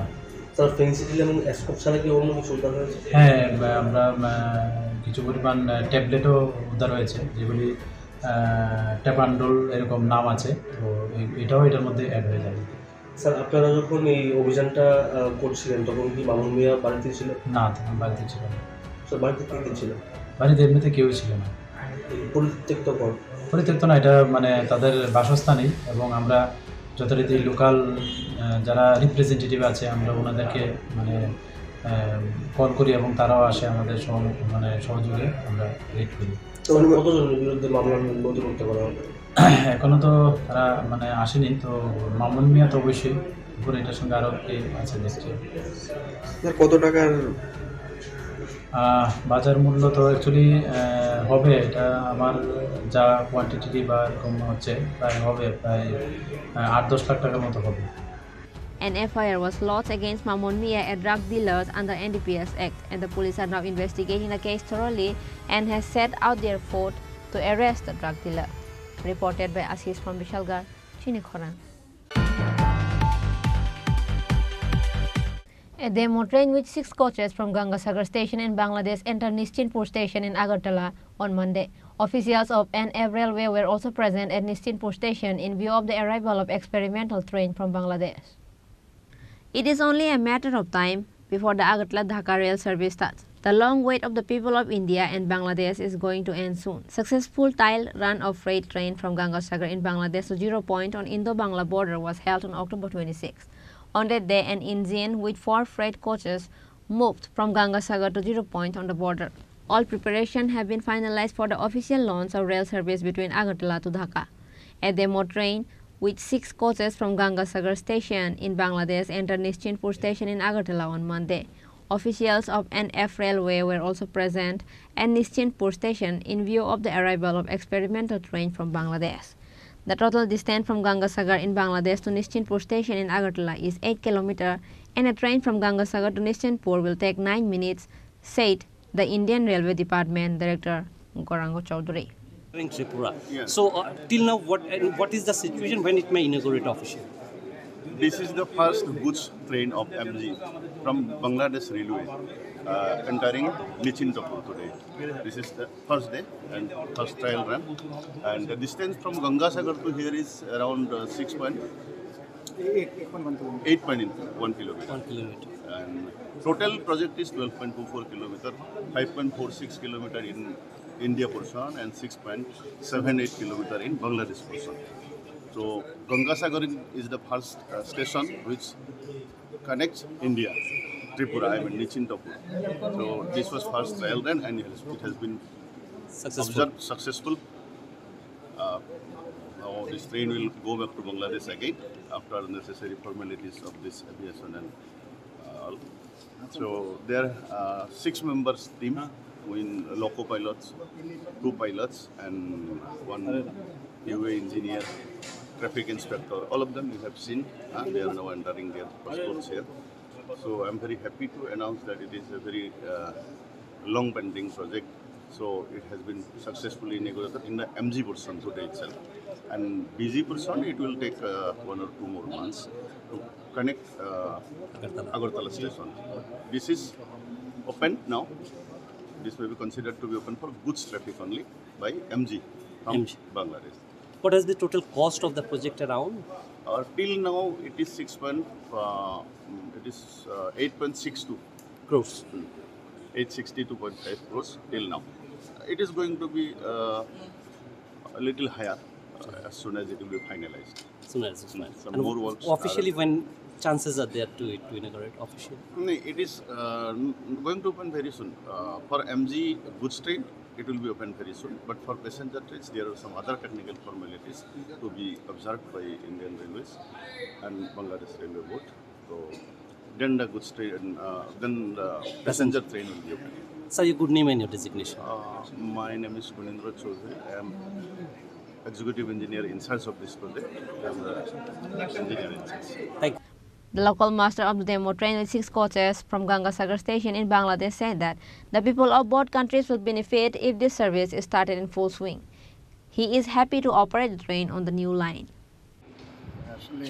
স্যার, ফেন্সিডিল এবং স্কোপ ছাড়া কি অন্য কিছু উদ্ধার হয়েছে? হ্যাঁ, আমরা, আমরা, আহ, কিছু পরিমাণ, আহ, ট্যাবলেটও উদ্ধার হয়েছে, যেগুলি, আহ, ট্যাপান্ডোল এরকম নাম আছে। তো এই, এটাও এটার মধ্যে অ্যাড হয়ে যাবে। স্যার, আপনারা যখন এই অভিযানটা, আহ, করছিলেন, তখন কি মামুন মিয়া বাড়িতে ছিল? না, তখন বাড়িতে ছিল না। স্যার, বাড়িতে কে কে ছিল? বাড়িতে এমনিতে কেউই ছিল না। পরিত্যক্ত ঘর? পরিত্যক্ত না, এটা মানে তাদের বাসস্থানই, এবং আমরা যথারীতি লোকাল, আহ, যারা রিপ্রেজেন্টেটিভ আছে, আমরা ওনাদেরকে মানে, আহ, কল করি এবং তারাও আসে আমাদের সহ-, মানে সহযোগে আমরা রেড করি। তো কতজনের বিরুদ্ধে মামলা নথিভুক্ত করা হবে? এখনো তো তারা মানে আসেনি, তো মামুন মিয়া তো অবশ্যই, উপরে এটার সঙ্গে আরো কে আছে দেখছি। স্যার, কত টাকার? আহ, বাজার মূল্য তো অ্যাকচুয়ালি, আহ, হবে, এটা আমার যা কোয়ান্টিটি বা এরকম হচ্ছে, প্রায় হবে প্রায়, আহ, আট দশ লাখ টাকার মতো হবে। An F I R was lodged against Mamon Mia, a drug dealer, under N D P S Act, and the police are now investigating the case thoroughly and has set out their foot to arrest the drug dealer. Reported by Ashish from Bishalgarh, Chini Khorang. A demo train with six coaches from Gangasagar station in Bangladesh entered Nischinpur station in Agartala on Monday. Officials of N F Railway were also present at Nischinpur station in view of the arrival of experimental train from Bangladesh. It is only a matter of time before the Agartala-Dhaka rail service starts. The long wait of the people of India and Bangladesh is going to end soon. Successful trial run of freight train from Gangasagar in Bangladesh to Zero Point on Indo-Bangla border was held on October twenty-six. On that day, an engine with four freight coaches moved from Gangasagar to Zero Point on the border. All preparations have been finalized for the official launch of rail service between Agartala to Dhaka. A demo train with six coaches from Gangasagar station in Bangladesh entered Nischinpur station in Agartala on Monday. Officials of N F Railway were also present at Nischintpur station in view of the arrival of experimental train from Bangladesh. The total distance from Gangasagar in Bangladesh to Nischintpur station in Agartala is eight kilometer, and a train from Gangasagar to Nischintpur will take nine minutes, said the Indian Railway Department Director Gaurango Chowdhury. In Tripura. Yeah. So, uh, till now, what, and what is the situation when it may inaugurate officially? This is the first goods train of M G from Bangladesh Railway, uh, entering Nischintapur today. This is the first day and first trial run. And the distance from Gangasagar to here is around, uh, six point eight point one kilometer. One kilometer. And total project is twelve point two four kilometer, five point four six kilometer in India portion and six point seven eight kilometer in Bangladesh portion. So Gangasagar is the first, uh, station which connects India, Tripura, I mean Nischintapur. So this was first trial run and it has, it has been Successful. Observed successful. Uh, now this train will go back to Bangladesh again after necessary formalities of this aviation and, uh, all. So there are, uh, six members team, in loco pilots, two pilots and one U A engineer, traffic inspector. All of them you have seen, uh, they are now entering their passports here. So I'm very happy to announce that it is a very, uh, long pending project. So it has been successfully inaugurated in the M G portion today itself. And B G portion, it will take, uh, one or two more months to connect, uh, Agartala. Agartala station. This is open now. This may be considered to be open for goods traffic only by M G from M G. Bangladesh. What is the total cost of the project around? Uh, till now, it is six point, uh, mm, it is, uh, eight point six two crores. Hmm. Eight sixty two point five crores till now. It is going to be, uh, a little higher, uh, as soon as it will be finalized. Soon as it's fine. Some And more works are officially, when chances are there to, to inaugurate officially? No, it is, uh, n-, going to open very soon. Uh, for M G goods train, it will be open very soon. But for passenger trains, there are some other technical formalities to be observed by Indian Railways and Bangladesh Railway Board. So then the goods train, uh, then the passenger train will be open. Sir, your good name and your designation? Uh, my name is Gunendra Chaudhary. I am executive engineer in charge of this project and the engineer in charge. Thank you. The local master of the demo train with six coaches from Gangasagar station in Bangladesh said that the people of both countries will benefit if this service is started in full swing. He is happy to operate the train on the new line. আসলে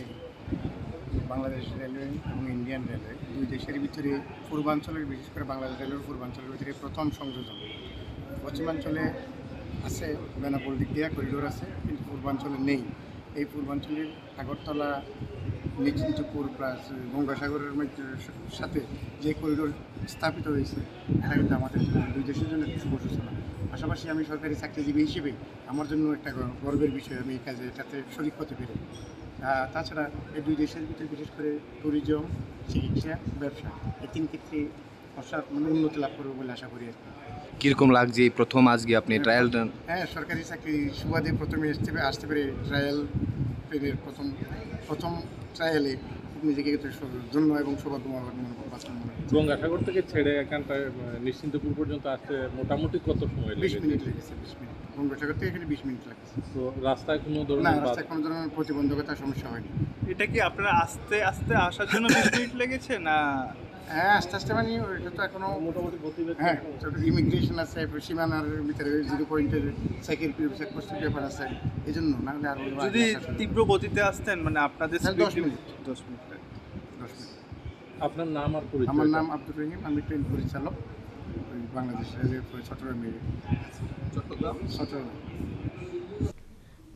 বাংলাদেশ রেলওয়ে এবং Indian railway দুই দেশের ভিতরে পূর্বাঞ্চলের, বিশেষ করে বাংলাদেশ রেলওয়ের পূর্বাঞ্চলের ভিতরে প্রথম সংযোজন। পশ্চিমাঞ্চলে আছে, বেনাপোল দিক দিয়ে করিডোর আছে, কিন্তু পূর্বাঞ্চলে নেই। এই পূর্বাঞ্চলের আগরতলা, নিশ্চিন্তপুর প্লাস গঙ্গাসাগরের মধ্যে সাথে যে করিডোর স্থাপিত হয়েছে, এটা কিন্তু আমাদের জন্য, দুই দেশের জন্য একটা শুভ সূচনা। পাশাপাশি আমি সরকারি চাকরিজীবী হিসেবে আমার জন্য একটা গর-, গর্বের বিষয়, আমি এই কাজে এটাতে শরিক হতে পেরে। আহ, তাছাড়া এই দুই দেশের ভিতরে বিশেষ করে ট্যুরিজম, চিকিৎসা, ব্যবসা, এই তিন ক্ষেত্রে অসাধারণ উন্নতি লাভ করবে বলে আশা করি আর কি। কিরকম লাগছে এই প্রথম আজকে আপনি হ্যাঁ, ট্রায়াল রান? হ্যাঁ, সরকারি চাকরি সুবাদে প্রথমে আসতে পে-, আসতে পেরে ট্রায়াল পেরিয়ড প্রথম, প্রথম ট্রায়ালে খুব নিজেকে একটু সৌ-, ধন্য এবং সৌভাগ্যবান মনে কর-, বাস্তব মনে করছি। গঙ্গাসাগর থেকে ছেড়ে এখানটায়, আহ, নিশ্চিন্তপুর পর্যন্ত আসতে মোটামুটি কত সময় বিশ লেগেছে? মিনিট লেগেছে, বিশ মিনিট। গঙ্গাসাগর থেকে এখানে বিশ মিনিট লাগেছে। তো রাস্তায় কোনো ধরনের না, বাধা? রাস্তায় কোনো ধরনের প্রতিবন্ধকতা সমস্যা হয়নি। এটা কি আপনারা আস্তে আস্তে আসার জন্য বিশ মিনিট লেগেছে না? হ্যাঁ, আস্তে আস্তে মানে ওইটা তো এখনো মোটামুটি গতিবেগ হ্যাঁ, কেমন? তো ইমিগ্রেশন আছে, এরপর সীমানার ভিতরে ওই জিরো পয়েন্টের চেকের চেকপোস্টের ব্যাপার আছে, এই জন্য না হলে আরো যদি আগে আসা সম্ভব। তীব্র গতিতে আসতেন, মানে আপনাদের তাহলে স্পিড দশ লিমিট। মিনিট। দশ মিনিট লাগে। দশ মিনিট। আপনার নাম আর পরিচয়? আমার নাম আব্দুর রহিম, আমি ট্রেন পরিচালক, ওই বাংলাদেশ রেলওয়ে চট্টগ্রাম। চট্টগ্রাম? Chittagong.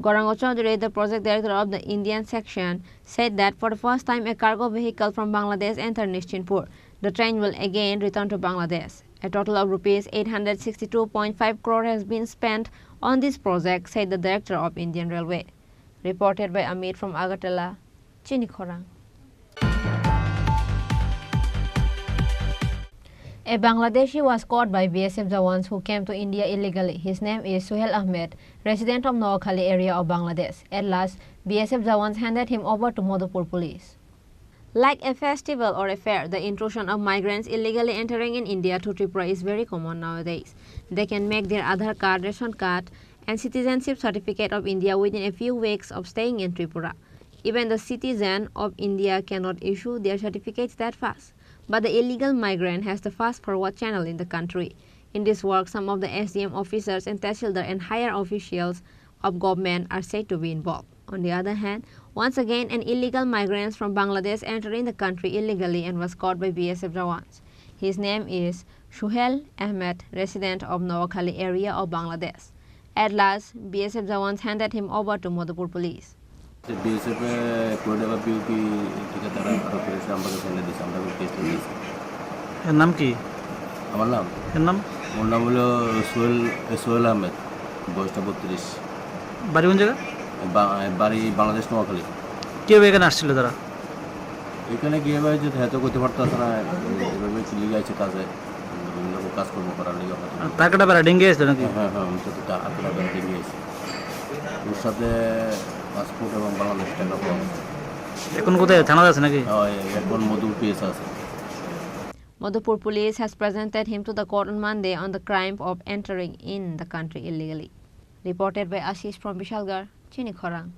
Gaurango Chaudhary, the project director of the Indian section, said that for the first time a cargo vehicle from Bangladesh entered Nischintpur. The train will again return to Bangladesh. A total of rupees eight hundred sixty-two point five crore has been spent on this project, said the director of Indian Railway. Reported by Amit from Agartala, Chini Khorang. A Bangladeshi was caught by B S F Jawans who came to India illegally. His name is Suhail Ahmed, resident of Noakhali area of Bangladesh. At last, B S F Jawans handed him over to Madhupur police. Like a festival or a fair, the intrusion of migrants illegally entering in India to Tripura is very common nowadays. They can make their Aadhaar card, ration card, and citizenship certificate of India within a few weeks of staying in Tripura. Even the citizen of India cannot issue their certificates that fast. But the illegal migrant has the fast forward channel in the country. In this work, some of the S D M officers and Tehsildar and higher officials of government are said to be involved. On the other hand, once again, an illegal migrant from Bangladesh entered in the country illegally and was caught by B S F Jawans. His name is Suhel Ahmed, resident of Noakhali area of Bangladesh. At last, B S F Jawans handed him over to Madhupur police. BSF এ কোয়েডাবা বিউপি ঠিকাদার আরো করেছে, আমরা ফেলে দিয়েছি, আমরা কেস নিয়েছি। এর নাম কি? আমার নাম? এর নাম? ওর নাম হলো সোহেল, সোহেল আহমেদ, বয়সটা বত্রিশ। বাড়ি কোন জায়গা? বা-, বাড়ি বাংলাদেশ, নোয়াখালী। কিভাবে এখানে আসছিল তারা? এখানে গিয়ে ভাই যে হয়তো করতে পারতো না, এভাবে কি লিগে আছে কাজে, বিভিন্ন রকম কাজকর্ম করার লিগে হয়তো। আর তার কাটা বেড়া ডেঙ্গে আসতো নাকি? হ্যাঁ, হ্যাঁ, আমি তো তা-, তার কাটা বেড়া ডেঙ্গে আসি। ওর সাথে পাসপোর্ট এবং বাংলাদেশ টাকা পাওয়া গেছে। এখন কোথায়? থানাতে আছে নাকি? হ্যাঁ, এখন মধুপুর পিএস আছে। Madhupur police has presented him to the court on Monday on the crime of entering in the country illegally. Reported by Ashish from Bishalgarh, Chini Khorang.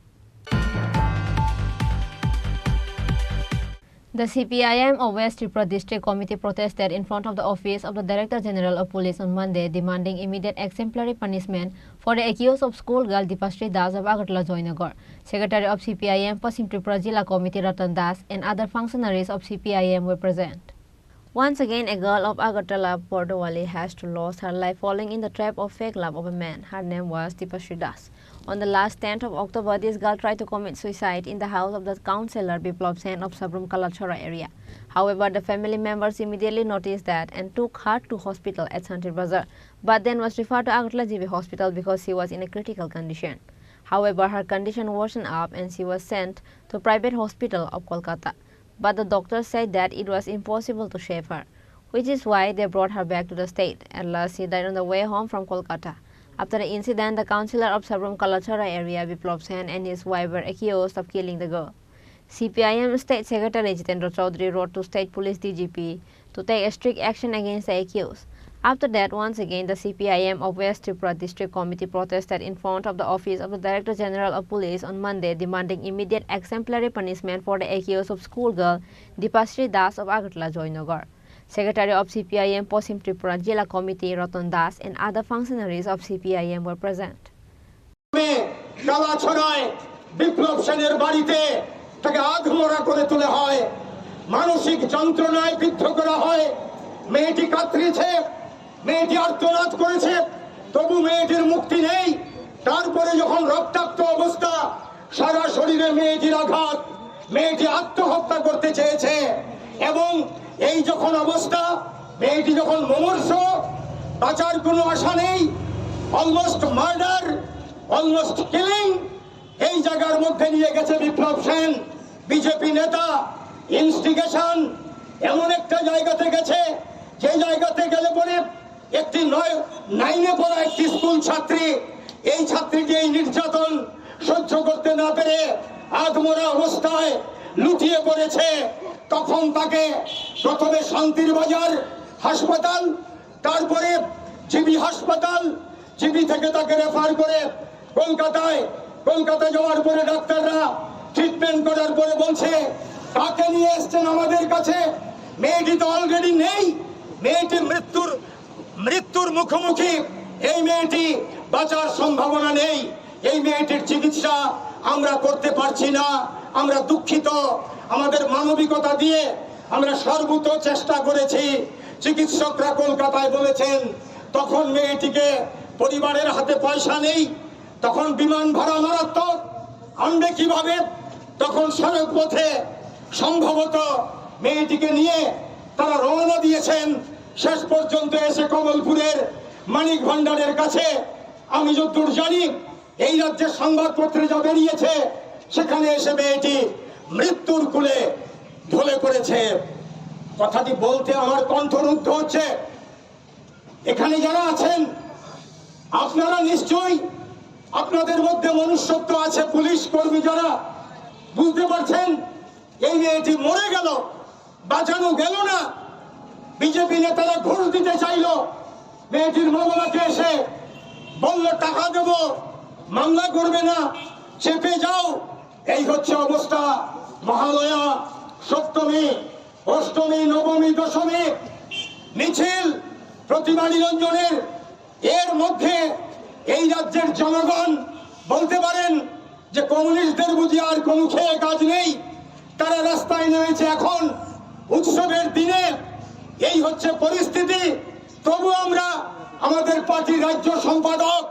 The C P I M of West Tripura District Committee protested in front of the office of the Director General of Police on Monday, demanding immediate exemplary punishment for the accused of schoolgirl Dipasri Das of Agartala Joynagar. Secretary of C P I M Paschim Tripura Zilla Committee Ratan Das and other functionaries of C P I M were present. Once again, a girl of Agartala Bordowali has to lose her life falling in the trap of fake love of a man. Her name was Dipasri Das. On the last tenth of October, this girl tried to commit suicide in the house of the councillor Biplab Sen of Sabrum Kalachora area. However, the family members immediately noticed that and took her to hospital at Santir Bazar, but then was referred to Agartala G B hospital because she was in a critical condition. However, her condition worsened up and she was sent to private hospital of Kolkata. But the doctors said that it was impossible to save her, which is why they brought her back to the state. At last, she died on the way home from Kolkata. After the incident, the councillor of Sabrum Kalachora area, Biplab Sen, and his wife were accused of killing the girl. C P I M State Secretary Jitendra Chaudhary wrote to State Police D G P to take a strict action against the accused. After that, once again, the C P I M of West Tripura District Committee protested in front of the office of the Director General of Police on Monday, demanding immediate exemplary punishment for the accused of schoolgirl Dipasri Das of Agartala Joynagar. Secretary of C P I M Paschim Tripura Zilla Committee Ratan Das and other functionaries of C P I M were present. কালাছড়ায় বিপ্লব সেনের বাড়িতে তাকে আধমরা করে তোলা হয়, মানসিক যন্ত্রণায় বিদ্ধ করা হয়। মেয়েটি কাতরিছে, মেয়েটি আর্তনাদ করেছে, তবু মেয়েটির মুক্তি নেই। তারপরে যখন রক্তাক্ত অবস্থা, সারা শরীরে মেয়েটির আঘাত, মেয়েটি আত্মহত্যা করতে চেয়েছে। এবং এই যখন অবস্থা, মেয়েটি যখন মুমূর্ষু, বাঁচার কোনো আশা নেই, almost murder, almost killing, এই জায়গার মধ্যে নিয়ে গেছে বিপ্লব সেন, বিজেপি নেতা। ইনস্টিগেশন এমন একটা জায়গাতে গেছে, যে জায়গাতে গেলে পরে একটি নয়, নাইনে পড়া একটি স্কুল ছাত্রী, এই ছাত্রীটি এই নির্যাতন সহ্য করতে না পেরে আধমরা অবস্থায় লুটিয়ে পড়েছে। তখন তাকে প্রথমে শান্তির বাজার হাসপাতাল, তারপরে জিবি হাসপাতাল, জিবি থেকে তাকে রেফার করে কলকাতায়, কলকাতা যাওয়ার পরে ডাক্তাররা ট্রিটমেন্ট করার পরে বলছে, "কাকে নিয়ে এসছেন আমাদের কাছে? মেয়েটি তো অলরেডি নেই, মেয়েটি মৃত্যুর, মৃত্যুর মুখোমুখি, এই মেয়েটি বাঁচার সম্ভাবনা নেই।" এই মেয়েটির চিকিৎসা আমরা করতে পারছি না, আমরা দুঃখিত। আমাদের মানবিকতা দিয়ে আমরা সর্বোচ্চ চেষ্টা করেছি। চিকিৎসকরা কলকাতায় বলেছেন, তখন মেয়েটিকে, পরিবারের হাতে পয়সা নেই, তখন বিমান ভাড়া মারাত্মক, আনবে কিভাবে? তখন সড়ক পথে সম্ভবত মেয়েটিকে নিয়ে তারা রওনা দিয়েছেন। শেষ পর্যন্ত এসে কমলপুরের মানিক ভান্ডারের কাছে, আমি যতদূর জানি, এই রাজ্যের সংবাদপত্রে যা বেরিয়েছে, সেখানে এসে মেয়েটি মৃত্যুর কোলে ঢলে পড়েছে। কথাটি বলতে আমার কণ্ঠরুদ্ধ হচ্ছে। এখানে যারা আছেন, আপনারা নিশ্চয়ই, আপনাদের মধ্যে মনুষ্যত্ব আছে, পুলিশ কর্মী যারা, বুঝতে পারছেন এই মেয়েটি মরে গেল, বাঁচানো গেল না। বিজেপি নেতারা ঘুষ দিতে চাইল, মেয়েটির মা বাবাকে এসে বলল, "টাকা দেব, মামলা করবে না, চেপে যাও।" এই হচ্ছে অবস্থা। মহালয়া, সপ্তমী, অষ্টমী, নবমী, দশমী মিছিল, প্রতিমা নিরঞ্জনের। এর মধ্যে এই রাজ্যের জনগণ বলতে পারেন যে কমিউনিস্টদের বুঝি আর কোনো খেয়ে কাজ নেই, তারা রাস্তায় নেমেছে এখন উৎসবের দিনে। এই হচ্ছে পরিস্থিতি। তবু আমরা আমাদের পার্টির রাজ্য সম্পাদক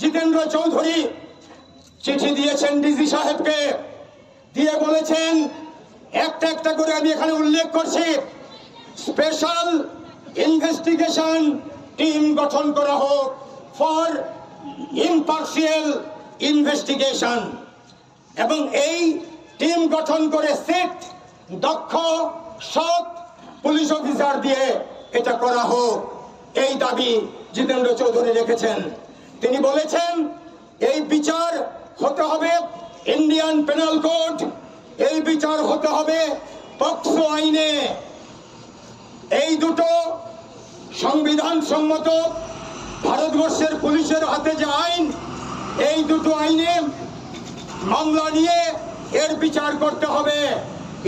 জিতেন্দ্র চৌধুরী চিঠি দিয়েছেন ডিসি সাহেবকে, দিয়ে বলেছেন, একটা একটা করে আমি এখানে উল্লেখ করছি, স্পেশাল ইনভেস্টিগেশন টিম গঠন করা হোক ফর ইমপার্শিয়াল ইনভেস্টিগেশন, এবং এই টিম গঠন করে সেট দক্ষ সৎ পুলিশ অফিসার দিয়ে এটা করা হোক, এই দাবি জিতেন্দ্র চৌধুরী রেখেছেন। তিনি বলেছেন, এই বিচার হতে হবে ইন্ডিয়ান পেনাল কোড, এই বিচার হতে হবে পক্সো আইনে। এই দুটো সংবিধান সম্মত ভারতবর্ষের পুলিশের হাতে যে আইন, এই দুটো আইনে মামলা নিয়ে এর বিচার করতে হবে।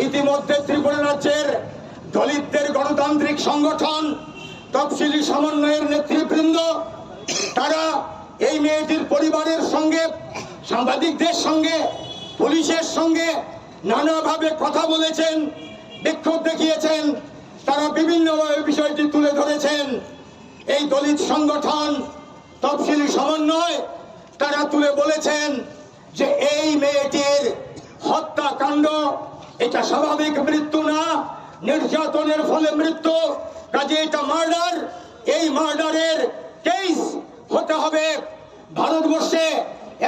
ইতিমধ্যে ত্রিপুরা রাজ্যের দলিতদের গণতান্ত্রিক সংগঠন তফসিলি সমন্বয়ের নেতৃবৃন্দ, তারা এই মেয়েটির পরিবারের সঙ্গে, সাংবাদিকদের সঙ্গে, পুলিশের সঙ্গে নানাভাবে কথা বলেছেন, বিক্ষোভ দেখিয়েছেন। তারা বিভিন্নভাবে বিষয়টি তুলে ধরেছেন। এই দলিত সংগঠন তফসিলি সমন্বয়, তারা তুলে বলেছেন যে এই মেয়েটির হত্যাকাণ্ড, এটা স্বাভাবিক মৃত্যু না, নির্যাতনের ফলে মৃত্যু, কাজে এটা মার্ডার। এই মার্ডারের কেস হতে হবে ভারতবর্ষে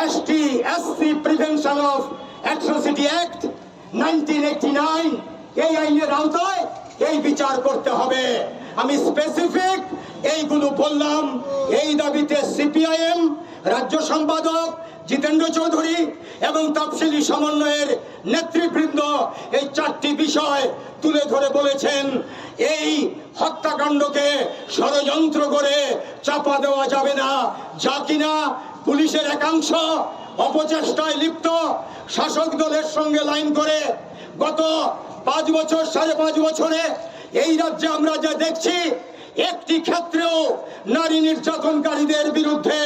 ST SC prevention of atrocity act nineteen eighty nine, এই আইনের আওতায় এই বিচার করতে হবে। আমি স্পেসিফিক এইগুলো বললাম। এই দাবিতে সিপিআইএম রাজ্য সম্পাদক জিতেন্দ্র চৌধুরী এবং তফসিলি সমন্বয়ের নেতৃবৃন্দ এই চারটি বিষয় তুলে ধরে বলেছেন, এই হত্যাকাণ্ডকে ষড়যন্ত্র করে চাপা দেওয়া যাবে না, যা কিনা পুলিশের একাংশ অপচেষ্টায় লিপ্ত, শাসক দলের সঙ্গে লাইন করে গত পাঁচ বছর, সাড়ে পাঁচ বছরে এই রাজ্যে আমরা যা দেখছি, একটি ক্ষেত্রেও নারী নির্যাতনকারীদের বিরুদ্ধে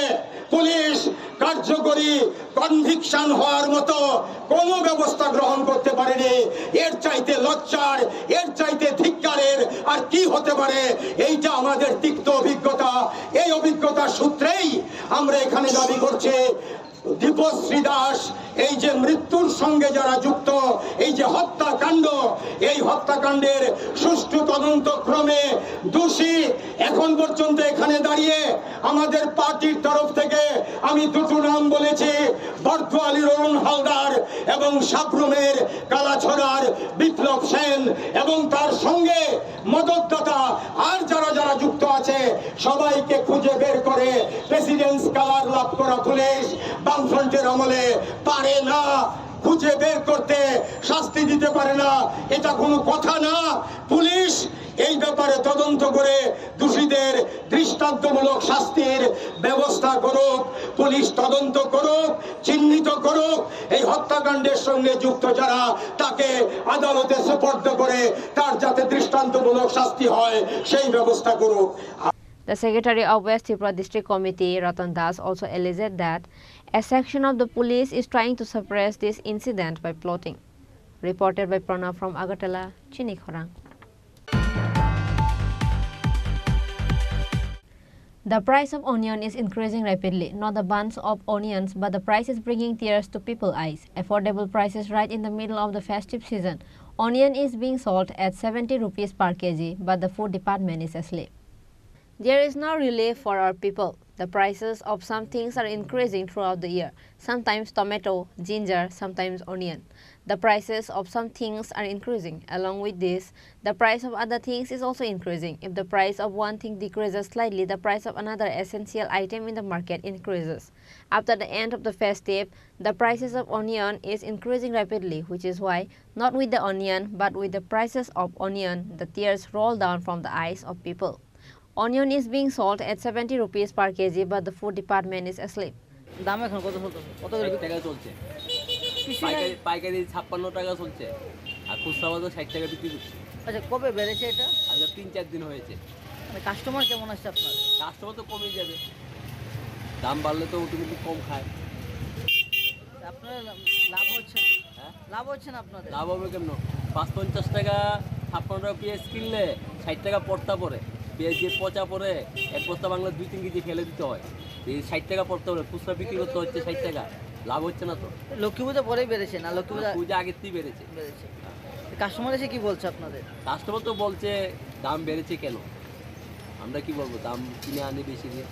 পুলিশ কার্যকরী কনভিকশন হওয়ার মতো কোনো ব্যবস্থা গ্রহণ করতে পারেনি। এর চাইতে লজ্জার, এর চাইতে ধিক্কারের আর কি হতে পারে? এইটা আমাদের তিক্ত অভিজ্ঞতা। এই অভিজ্ঞতার সূত্রেই আমরা এখানে দাবি করছি, দীপশ্রী দাস এই যে মৃত্যুর সঙ্গে যারা যুক্ত, এই যে হত্যাকাণ্ড, এই হত্যাকাণ্ডের সুষ্ঠু তদন্ত ক্রমে দোষী এখন পর্যন্ত এখানে দাঁড়িয়ে আমাদের পার্টির তরফ থেকে আমি দুটো নাম বলেছি, বর্দোয়ালির অরুণ হালদার এবং সাব্রুমের কালাছড়ার বিপ্লব সেন এবং তার সঙ্গে মদতদাতা আর যারা যারা যুক্ত আছে সবাইকে খুঁজে বের করে প্রেসিডেন্টস কালার লাভ করা পুলিশ বামফ্রন্টের আমলে পারে না, খুঁজে বের করতে, শাস্তি দিতে পারে না, এটা কোনো কথা না। পুলিশ এই ব্যাপারে তদন্ত করে দোষীদের দৃষ্টান্তমূলক শাস্তির ব্যবস্থা করুক, পুলিশ তদন্ত করুক, চিহ্নিত করুক, এই হত্যাকাণ্ডের সঙ্গে যুক্ত যারা, তাকে আদালতে সোপর্দ করে তার যাতে দৃষ্টান্তমূলক শাস্তি হয়, সেই ব্যবস্থা করুক। The secretary of West Tripura District Committee, Ratan Das, also alleged that a section of the police is trying to suppress this incident by plotting. Reported by Pranav from Agartala, Chini Khorang. The price of onion is increasing rapidly, not the bunch of onions, but the price is bringing tears to people's eyes. Affordable prices right in the middle of the festive season. Onion is being sold at seventy rupees per K G, but the food department is asleep. There is no relief for our people. The prices of some things are increasing throughout the year. Sometimes tomato, ginger, sometimes onion. The prices of some things are increasing. Along with this, the price of other things is also increasing. If the price of one thing decreases slightly, the price of another essential item in the market increases. After the end of the festive, the prices of onion is increasing rapidly, which is why, not with the onion, but with the prices of onion, the tears roll down from the eyes of people. Onion is being sold at seventy rupees per K G, but the food department is asleep. দাম এখন কত চলতেছে? কত করে ষাট বিক্রি? টাকা চলছে। কিছুই নাই। পাইকারি, পাইকারি ছাপ্পান্ন টাকা চলছে, আর খুচরা বাজার ষাট টাকা বিক্রি করছে। আচ্ছা, কবে বেড়েছে এটা? আজকে তিন চার দিন হয়েছে। মানে, কাস্টমার কেমন আসছে আপনার? কাস্টমার তো কমেই যাবে, দাম বাড়লে তো অটোমেটিক কম খায়। আপনার লাভ হচ্ছে না? হ্যাঁ? লাভ হচ্ছে না আপনাদের? লাভ হবে কেমন? পাঁচ পঞ্চাশ টাকা ছাপ্পান্ন টাকা পেঁয়াজ কিনলে ষাট টাকা পড়তা পড়ে, পেঁয়াজ যে পচা পড়ে, এক বস্তা বাংলা দুই তিন কেজি ফেলে দিতে হয়। এই ষাট টাকা পড়তা পড়ে, খুচরা বিক্রি করতে হচ্ছে ষাট টাকা, লাভ হচ্ছে না তো। লক্ষ্মী পুজো পরেই বেড়েছে না? লক্ষ্মী পুজো পূজা আগের থেকেই বেড়েছে। বেড়েছে। কাস্টমার এসে কি বলছে আপনাদের? কাস্টমার তো বলছে দাম বেড়েছে কেন, আমরা কি বলবো, দাম কিনে আনি বেশি দিয়ে।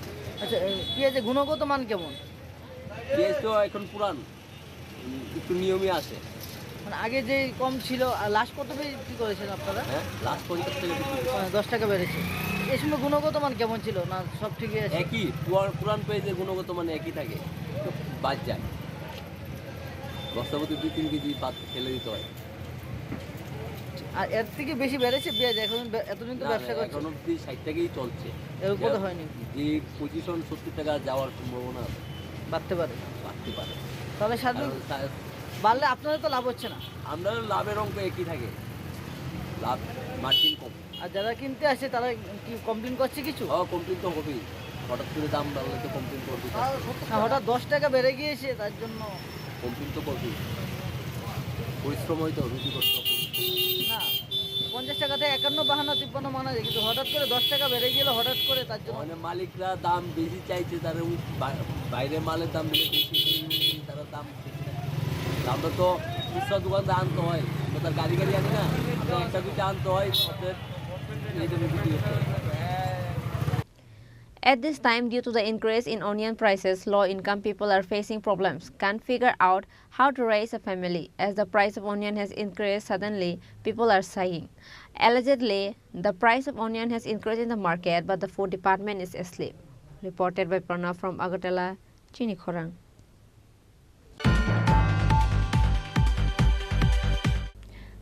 আচ্ছা, এই পেঁয়াজের গুণগত মান কেমন? পেঁয়াজ তো এখন পুরান, উম, একটু নিয়মই আছে। মানে, আগে যে কম ছিল, আর লাস্ট কত বিক্রি করেছেন আপনারা? হ্যাঁ, লাস্ট পঞ্চাশ টাকা বিক্রি করছে। মানে, দশ টাকা বেড়েছে। এই সময় গুণগত মান কেমন ছিল? না, সব ঠিকই আছে? একই, পুয়ার-, পুরান পেঁয়াজের গুণগত মান একই থাকে, তো বাদ যায়। বস্তা প্রতি দুই তিন কেজি বাদ ফেলে দিতে হয়। আর এর থেকে বেশি বেড়েছে পেঁয়াজ? এখন বে-, এতদিন তো না, ব্যবসা না, করছে। এখন অবধি ষাট টাকাই চলছে। এর উপরে যা, হয়নি? যে পজিশন সত্তর টাকা যাওয়ার সম্ভাবনা আছে। বাড়তে পারে। বাড়তে পারে। তাহলে সাধারণ কারণ তা- বাড়লে আপনাদের তো লাভ হচ্ছে না। আমরা লাভের অঙ্ক একই থাকে, লাভ মার্জিন কম। আর যারা কিনতে আসে তারা কি কমপ্লেন করছে কিছু? হ্যাঁ, কমপ্লেন তো হবেই, হঠাৎ করে দাম বাড়লে তো কমপ্লেন করবে। না, হঠাৎ দশ টাকা বেড়ে গিয়েছে, তার জন্য। কমপ্লেন তো করবেই, পরিশ্রম হয়তো রুজি করতে হবে। না, পঞ্চাশ টাকা থেকে একান্ন, বাহান্ন, তিপ্পান্ন মানা যায়, কিন্তু হঠাৎ করে দশ টাকা বেড়ে গেল, হঠাৎ করে, তার জন্য। মানে, মালিকরা দাম বেশি চাইছে, তারা ওই বা-, বাইরে মালের দাম বেশি, তারা দাম বেশি রাখে। আমরা তো খুচরা দোকান থেকে আনতে হয়, আমরা তার গাড়ি গাড়ি আনি না, আমরা একটা দুইটা আনতে হয়, আপনার এই দামে বিক্রি করতে হয়। At this time, due to the increase in onion prices, low-income people are facing problems, can't figure out how to raise a family. As the price of onion has increased suddenly, people are sighing. Allegedly, the price of onion has increased in the market, but the food department is asleep. Reported by Pranav from Agartala, Chini Khorang.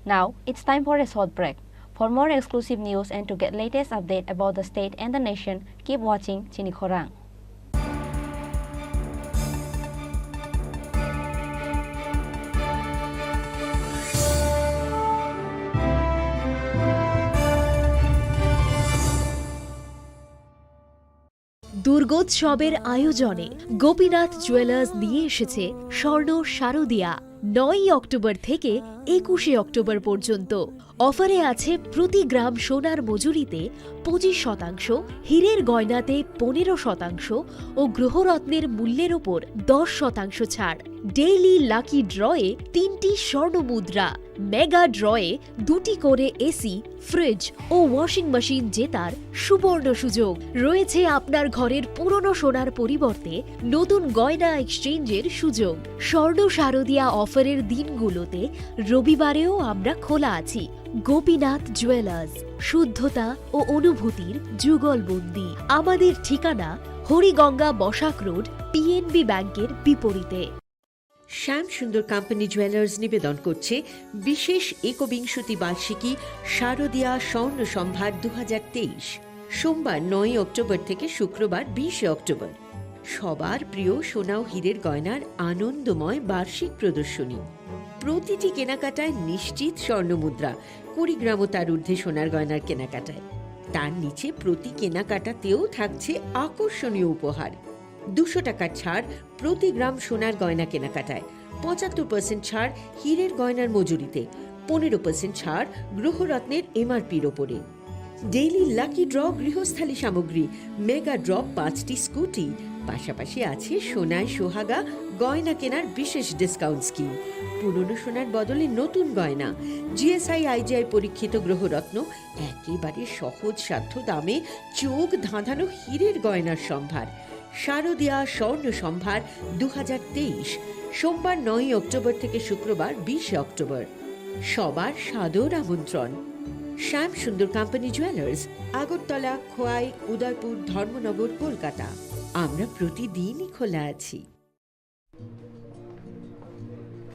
Now, it's time for a short break. For more exclusive news and to get latest update about the state and the nation, keep watching Chini Khorang. দুর্গোৎসবের আয়োজনে গোপীনাথ জুয়েলার্স নিয়ে এসেছে স্বর্ণ শারদিয়া। নয়ই অক্টোবর থেকে একুশে অক্টোবর পর্যন্ত অফারে আছে প্রতি গ্রাম সোনার মজুরিতে পঁচিশ শতাংশ, হীরের গয়নাতে পনেরো শতাংশ ও গ্রহরত্নের মূল্যের ওপর দশ শতাংশ ছাড়। ডেইলি লাকি ড্রয়ে তিনটি স্বর্ণ মুদ্রা, মেগা ড্রয়ে দুটি করে এসি, ফ্রিজ ও ওয়াশিং মেশিন জেতার সুবর্ণ সুযোগ। রয়েছে আপনার ঘরের পুরনো সোনার পরিবর্তে নতুন গয়না এক্সচেঞ্জের সুযোগ। স্বর্ণ শারদিয়া অফারের দিনগুলোতে রবিবারেও আমরা খোলা আছি। গোপীনাথ জুয়েলার্স, শুদ্ধতা ও অনুভূতির যুগলবন্দি। আমাদের ঠিকানা হরিগঙ্গা বসাক রোড, পিএনবি ব্যাংকের বিপরীতে। শ্যাম সুন্দর কোম্পানি জুয়েলার্স নিবেদন করছে বিশেষ একবিংশতি বার্ষিকী শারদিয়া স্বর্ণ সম্ভার দু হাজার তেইশ, সোমবার নয়ই অক্টোবর থেকে শুক্রবার বিশে অক্টোবর। সবার প্রিয় সোনা ও হীরের গয়নার আনন্দময় বার্ষিক প্রদর্শনী। প্রতিটি কেনাকাটায় নিশ্চিত স্বর্ণ মুদ্রা, কুড়ি গ্রাম ও তার ঊর্ধ্বে সোনার গয়নার কেনাকাটায়। তার নিচে প্রতি কেনাকাটাতেও থাকছে আকর্ষণীয় উপহার। দুশো টাকার ছাড় প্রতি গ্রাম সোনার গয়না কেনাকাটায়, পঁচাত্তর পার্সেন্ট ছাড় হীরের গয়নার মজুরিতে, পনেরো পার্সেন্ট ছাড় গ্রহরত্নের এমআরপির ওপরে। ডেইলি লাকি ড্র গৃহস্থালী সামগ্রী, মেগা ড্র পাঁচটি স্কুটি, পাশাপাশি আছে সোনায় সোহাগা গয়না কেনার বিশেষ ডিসকাউন্ট স্কিম। পুরনো সোনার বদলে নতুন গয়না, জিএসআই আইজিআই পরীক্ষিত গ্রহরত্ন, একেবারে সহজসাধ্য দামে চোখ ধাঁধানো হীরের গয়নার সম্ভার। শারদিয়া স্বর্ণ সম্ভার দু হাজার তেইশ, সোমবার নয়ই অক্টোবর থেকে শুক্রবার বিশে অক্টোবর। সবার সাদর আমন্ত্রণ। শ্যাম সুন্দর কোম্পানি জুয়েলার্স, আগরতলা, খোয়াই, উদয়পুর, ধর্মনগর, কলকাতা। আমরা প্রতিদিনই খোলা আছি।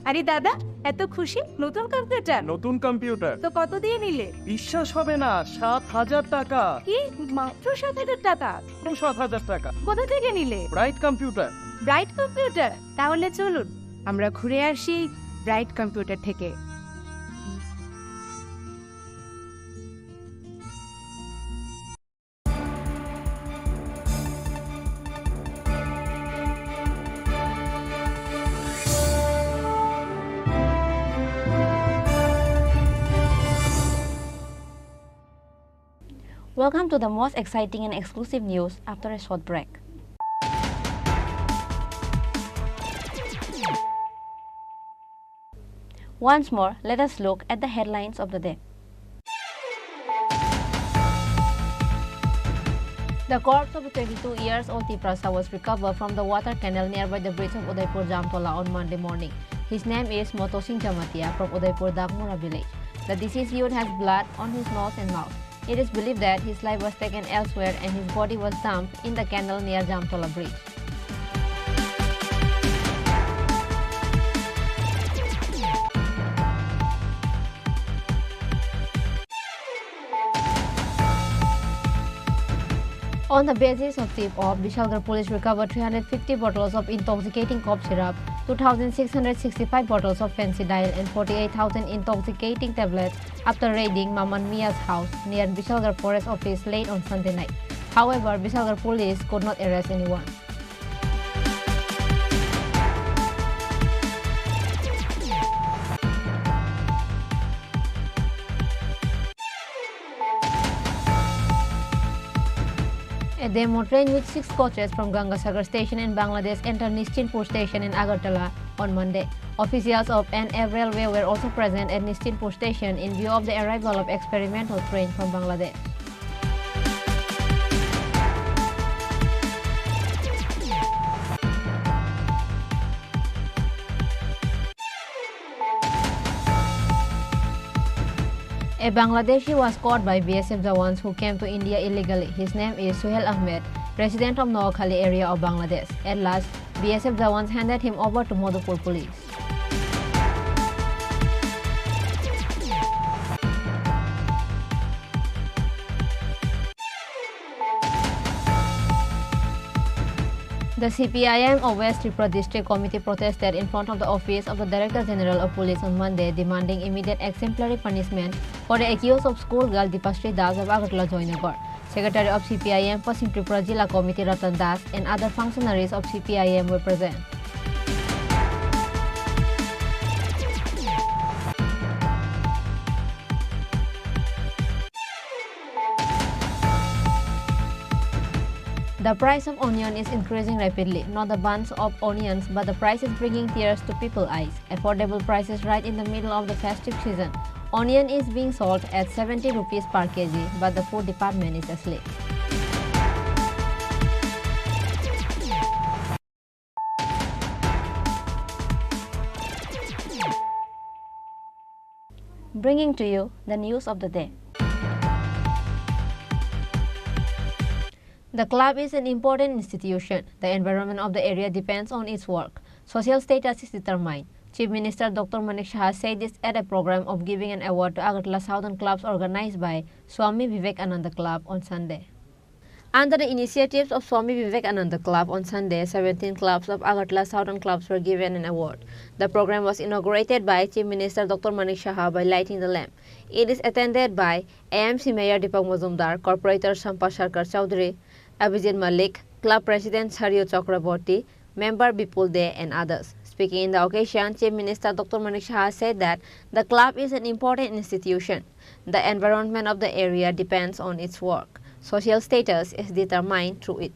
আরে দাদা, এত খুশি? নতুন কম্পিউটার? নতুন কম্পিউটার। তো কত দিয়ে নিলে? বিশ্বাস হবে না, সাত হাজার টাকা। কি? মাত্র সাত হাজার টাকা? মাত্র সাত হাজার টাকা। কোথা থেকে নিলে? Bright computer. Bright computer? তাহলে চলুন, আমরা ঘুরে আসি ব্রাইট কম্পিউটার থেকে। Welcome to the most exciting and exclusive news after a short break. Once more, let us look at the headlines of the day. The corpse of a twenty-two years old Tiprasa was recovered from the water canal nearby the bridge of Udaipur Jamtola on Monday morning. His name is Motosing Jamatia from Udaipur Dagmura village. The deceased youth has blood on his nose and mouth. It is believed that his life was taken elsewhere and his body was dumped in the canal near Jamtola bridge. On the basis of tip-off, Bishalgarh police recovered three hundred fifty bottles of intoxicating cough syrup, two thousand six hundred sixty-five bottles of Phencydyne and forty-eight thousand intoxicating tablets after raiding Maman Mia's house near Bishalgarh Forest Office late on Sunday night. However, Bishalgarh police could not arrest anyone. A demo train with six coaches from Gangasagar station in Bangladesh entered Nischinpur station in Agartala on Monday. Officials of N F Railway were also present at Nischinpur station in view of the arrival of experimental train from Bangladesh. A Bangladeshi was caught by B S F Jawans who came to India illegally. His name is Suhail Ahmed, resident of Noakhali area of Bangladesh. At last, B S F Jawans handed him over to Madhupur police. The C P I M of West Tripura District Committee protested in front of the office of the Director General of Police on Monday, demanding immediate exemplary punishment for the accused of schoolgirl Dipasri Das of Agartala Joynagar. Secretary of C P I M Paschim Tripura Jila Committee Ratan Das and other functionaries of C P I M were present. The price of onion is increasing rapidly. Not the bunch of onions, but the price is bringing tears to people's eyes. Affordable prices right in the middle of the festive season. Onion is being sold at seventy rupees per K G, but the food department is asleep. Bringing to you the news of the day. The club is an important institution. The environment of the area depends on its work. Social status is determined. Chief Minister Doctor Manik Saha said this at a program of giving an award to Agartala Southern clubs organized by Swami Vivekananda Club on Sunday. Under the initiatives of Swami Vivekananda Club on Sunday, seventeen clubs of Agartala Southern clubs were given an award. The program was inaugurated by Chief Minister Doctor Manik Saha by lighting the lamp. It is attended by A M C Mayor Deepak Majumdar, Corporator Champa Sarkar Chowdhury, Abhijit Malik, Club President Sario Chakraborty, Member Bipul Dey and others. Speaking in the occasion, Chief Minister Doctor Manik Saha said that the club is an important institution. The environment of the area depends on its work. Social status is determined through it.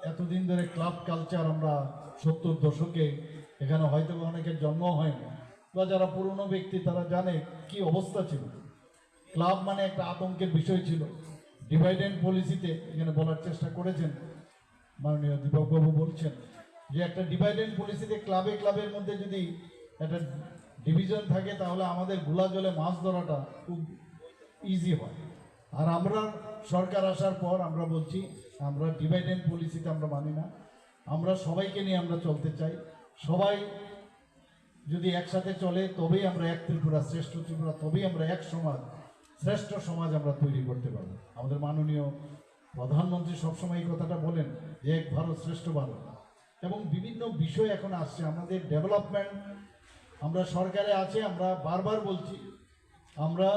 এতদিন ধরে club culture আমরা সত্তর দশকে এখানে হয়তো বা অনেকের জন্ম হয়নি বা যারা পুরনো ব্যক্তি তারা জানে কি অবস্থা ছিল। ক্লাব মানে একটা আতঙ্কের বিষয় ছিল। ডিভাইড অ্যান্ড পলিসিতে এখানে বলার চেষ্টা করেছেন মাননীয় দীপকবাবু, বলছেন যে একটা ডিভাইড অ্যান্ড পলিসিতে ক্লাবে ক্লাবের মধ্যে যদি একটা ডিভিশন থাকে, তাহলে আমাদের গোলা জলে মাছ ধরাটা খুব ইজি হয়। আর আমরা সরকার আসার পর আমরা বলছি, আমরা ডিভাইড অ্যান্ড পলিসিতে আমরা মানি না। আমরা সবাইকে নিয়ে আমরা চলতে চাই। সবাই যদি একসাথে চলে, তবেই আমরা এক ত্রিপুরা, শ্রেষ্ঠ ত্রিপুরা, তবেই আমরা এক সমাজ, শ্রেষ্ঠ সমাজ আমরা তৈরি করতে পারবো। আমাদের মাননীয় প্রধানমন্ত্রী সবসময় এই কথাটা বলেন যে এক ভারত শ্রেষ্ঠ ভারত, এবং বিভিন্ন বিষয় এখন আসছে আমাদের ডেভেলপমেন্ট। আমরা সরকারে আছি, আমরা বারবার বলছি, আমরা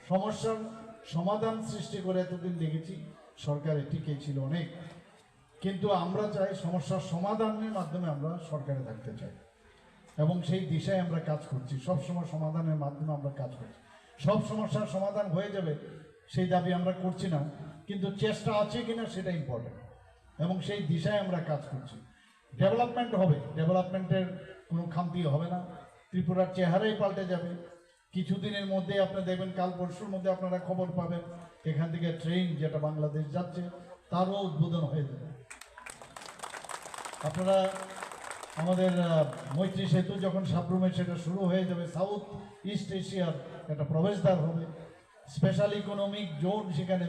সমস্যার সমাধান সৃষ্টি করে এতদিন দেখেছি, সরকারে টিকে ছিল অনেক, কিন্তু আমরা চাই সমস্যার সমাধানের মাধ্যমে আমরা সরকারে থাকতে চাই, এবং সেই দিশায় আমরা কাজ করছি। সব সময় সমাধানের মাধ্যমে আমরা কাজ করছি। সব সমস্যার সমাধান হয়ে যাবে সেই দাবি আমরা করছি না, কিন্তু চেষ্টা আছে কিনা সেটা ইম্পর্টেন্ট, এবং সেই দিশায় আমরা কাজ করছি। ডেভেলপমেন্ট হবে, ডেভেলপমেন্টের কোনো খামতি হবে না। ত্রিপুরার চেহারাই পাল্টে যাবে। কিছুদিনের মধ্যে আপনি দেখবেন, কাল পরশুর মধ্যে আপনারা খবর পাবেন, এখান থেকে ট্রেন যেটা বাংলাদেশ যাচ্ছে, তারও উদ্বোধন হয়ে যাবে। আপনারা আমাদের আহ, মৈত্রী সেতু যখন সাবরুমে সেটা শুরু হয়ে যাবে, সাউথ ইস্ট এশিয়ার একটা প্রবেশদ্বার হবে। স্পেশাল ইকোনমিক জোন সেখানে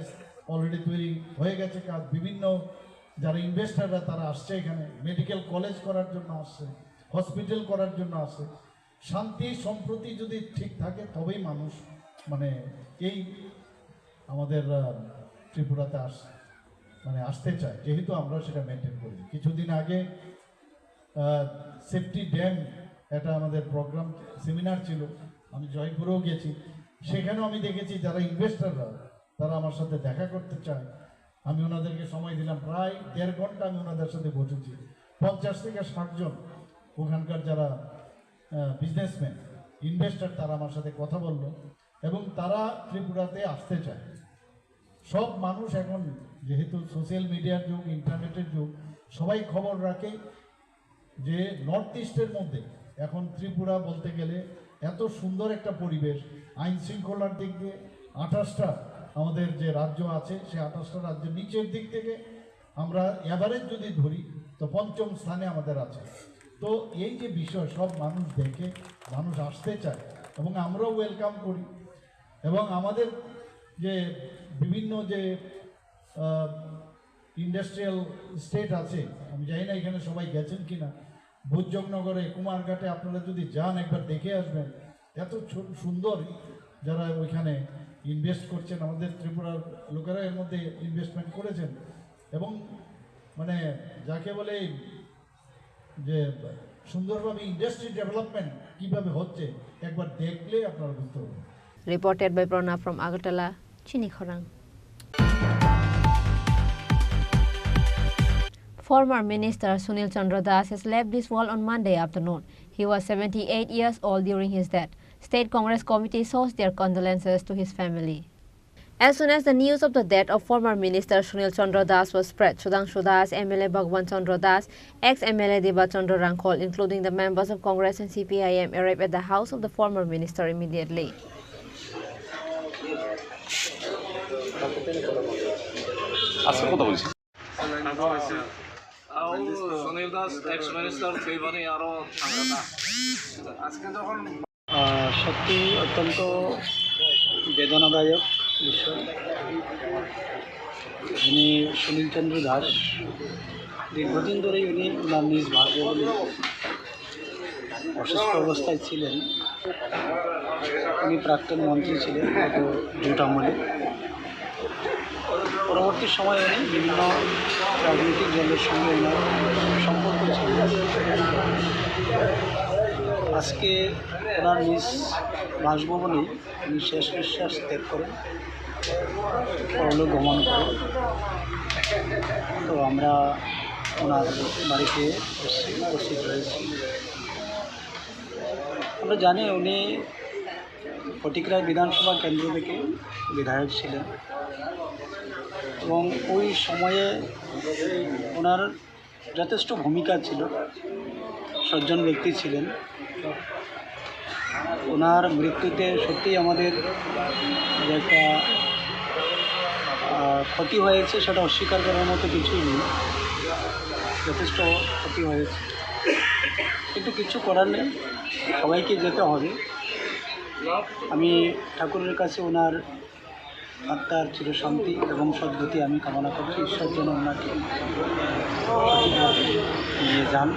অলরেডি তৈরি হয়ে গেছে কাজ। বিভিন্ন যারা ইনভেস্টররা, তারা আসছে এখানে, মেডিকেল কলেজ করার জন্য আসছে, হসপিটাল করার জন্য আসছে। শান্তি সম্প্রীতি যদি ঠিক থাকে, তবেই মানুষ, মানে, এই আমাদের আহ, ত্রিপুরাতে আস মানে আসতে চায়, যেহেতু আমরা সেটা মেনটেন করি। কিছুদিন আগে সেফটি ড্যাম একটা আমাদের প্রোগ্রাম, সেমিনার ছিল, আমি জয়পুরেও গেছি। সেখানেও আমি দেখেছি যারা ইনভেস্টররা, তারা আমার সাথে দেখা করতে চায়। আমি ওনাদেরকে সময় দিলাম, প্রায় দেড় ঘন্টা আমি ওনাদের সাথে বসেছি। পঞ্চাশ থেকে ষাট জন ওখানকার যারা বিজনেসম্যান, ইনভেস্টর, তারা আমার সাথে কথা বলল এবং তারা ত্রিপুরাতে আসতে চায়। সব মানুষ এখন, যেহেতু সোশ্যাল মিডিয়ার যুগ, ইন্টারনেটের যুগ, সবাই খবর রাখে যে নর্থ ইস্টের মধ্যে এখন ত্রিপুরা বলতে গেলে এত সুন্দর একটা পরিবেশ, আইন শৃঙ্খলার দিক দিয়ে আঠাশটা আমাদের যে রাজ্য আছে, সে আঠাশটা রাজ্যের নিচের দিক থেকে আমরা অ্যাভারেজ যদি ধরি, তো পঞ্চম স্থানে আমাদের আছে। তো এই যে বিষয়, সব মানুষ দেখে, মানুষ আসতে চায় এবং আমরাও ওয়েলকাম করি। এবং আমাদের যে বিভিন্ন যে ইন্ডাস্ট্রিয়াল স্টেট আছে, আমি জানি না এখানে সবাই গেছেন কিনা, ভোজ্জনগরে, কুমারঘাটে আপনারা যদি যান, একবার দেখে আসবেন। এত সু- সুন্দর, যারা ওইখানে ইনভেস্ট করছেন, আমাদের ত্রিপুরার লোকেরা এর মধ্যে ইনভেস্টমেন্ট করেছেন। এবং, মানে, যাকে বলে, যে সুন্দরভাবে ইন্ডাস্ট্রি ডেভেলপমেন্ট কিভাবে হচ্ছে, একবার দেখলে আপনারা বুঝতে পারবেন। Reported by Pranab from Agartala, Chini Khorang. Former Minister Sunil Chandra Das has left this world on Monday afternoon. He was seventy-eight years old during his death. State Congress Committee shows their condolences to his family. As soon as the news of the death of former Minister Sunil Chandra Das was spread, Sudhanshu Das, M L A Bhagwan Chandra Das, ex-M L A Deba Chandra Rangkhol, including the members of Congress and C P I M, arrived at the house of the former minister immediately. Sunil Das x minister সেই মানে আরো থাকবে না। আজকে যখন সত্যি অত্যন্ত বেদনাদায়ক বিষয়। যিনি সুনীল চন্দ্র দাস, দীর্ঘদিন ধরেই উনি ওনার নিজ বাসভবনে অসুস্থ অবস্থায় ছিলেন। উনি প্রাক্তন মন্ত্রী ছিলেন গত জোট আমলে। পরবর্তী সময়ে উনি বিভিন্ন রাজনৈতিক দলের সঙ্গে ওনার সম্পর্ক ছিল। আজকে ওনার নিজ বাসভবনেই উনি শেষ নিঃশ্বাস ত্যাগ করেন, পরলোক গমন করেন। তো আমরা ওনার বাড়িতে এসেছি, উপস্থিত হয়েছি। আমরা জানি উনি ফটিকরায় বিধানসভা কেন্দ্র থেকে বিধায়ক ছিলেন এবং ওই সময়ে ওনার যথেষ্ট ভূমিকা ছিল, সজ্জন ব্যক্তি ছিলেন। ওনার মৃত্যুতে সত্যিই আমাদের যে একটা ক্ষতি হয়েছে সেটা অস্বীকার করার মতো কিছুই নেই। যথেষ্ট ক্ষতি হয়েছে, কিন্তু কিচ্ছু করার নেই, সবাইকে যেতে হবে। আমি ঠাকুরের কাছে ওনার আত্মার চিরশান্তি এবং সদ্গতি আমি কামনা করছি। ঈশ্বর যেন ওনাকে সঠিকভাবে নিয়ে যান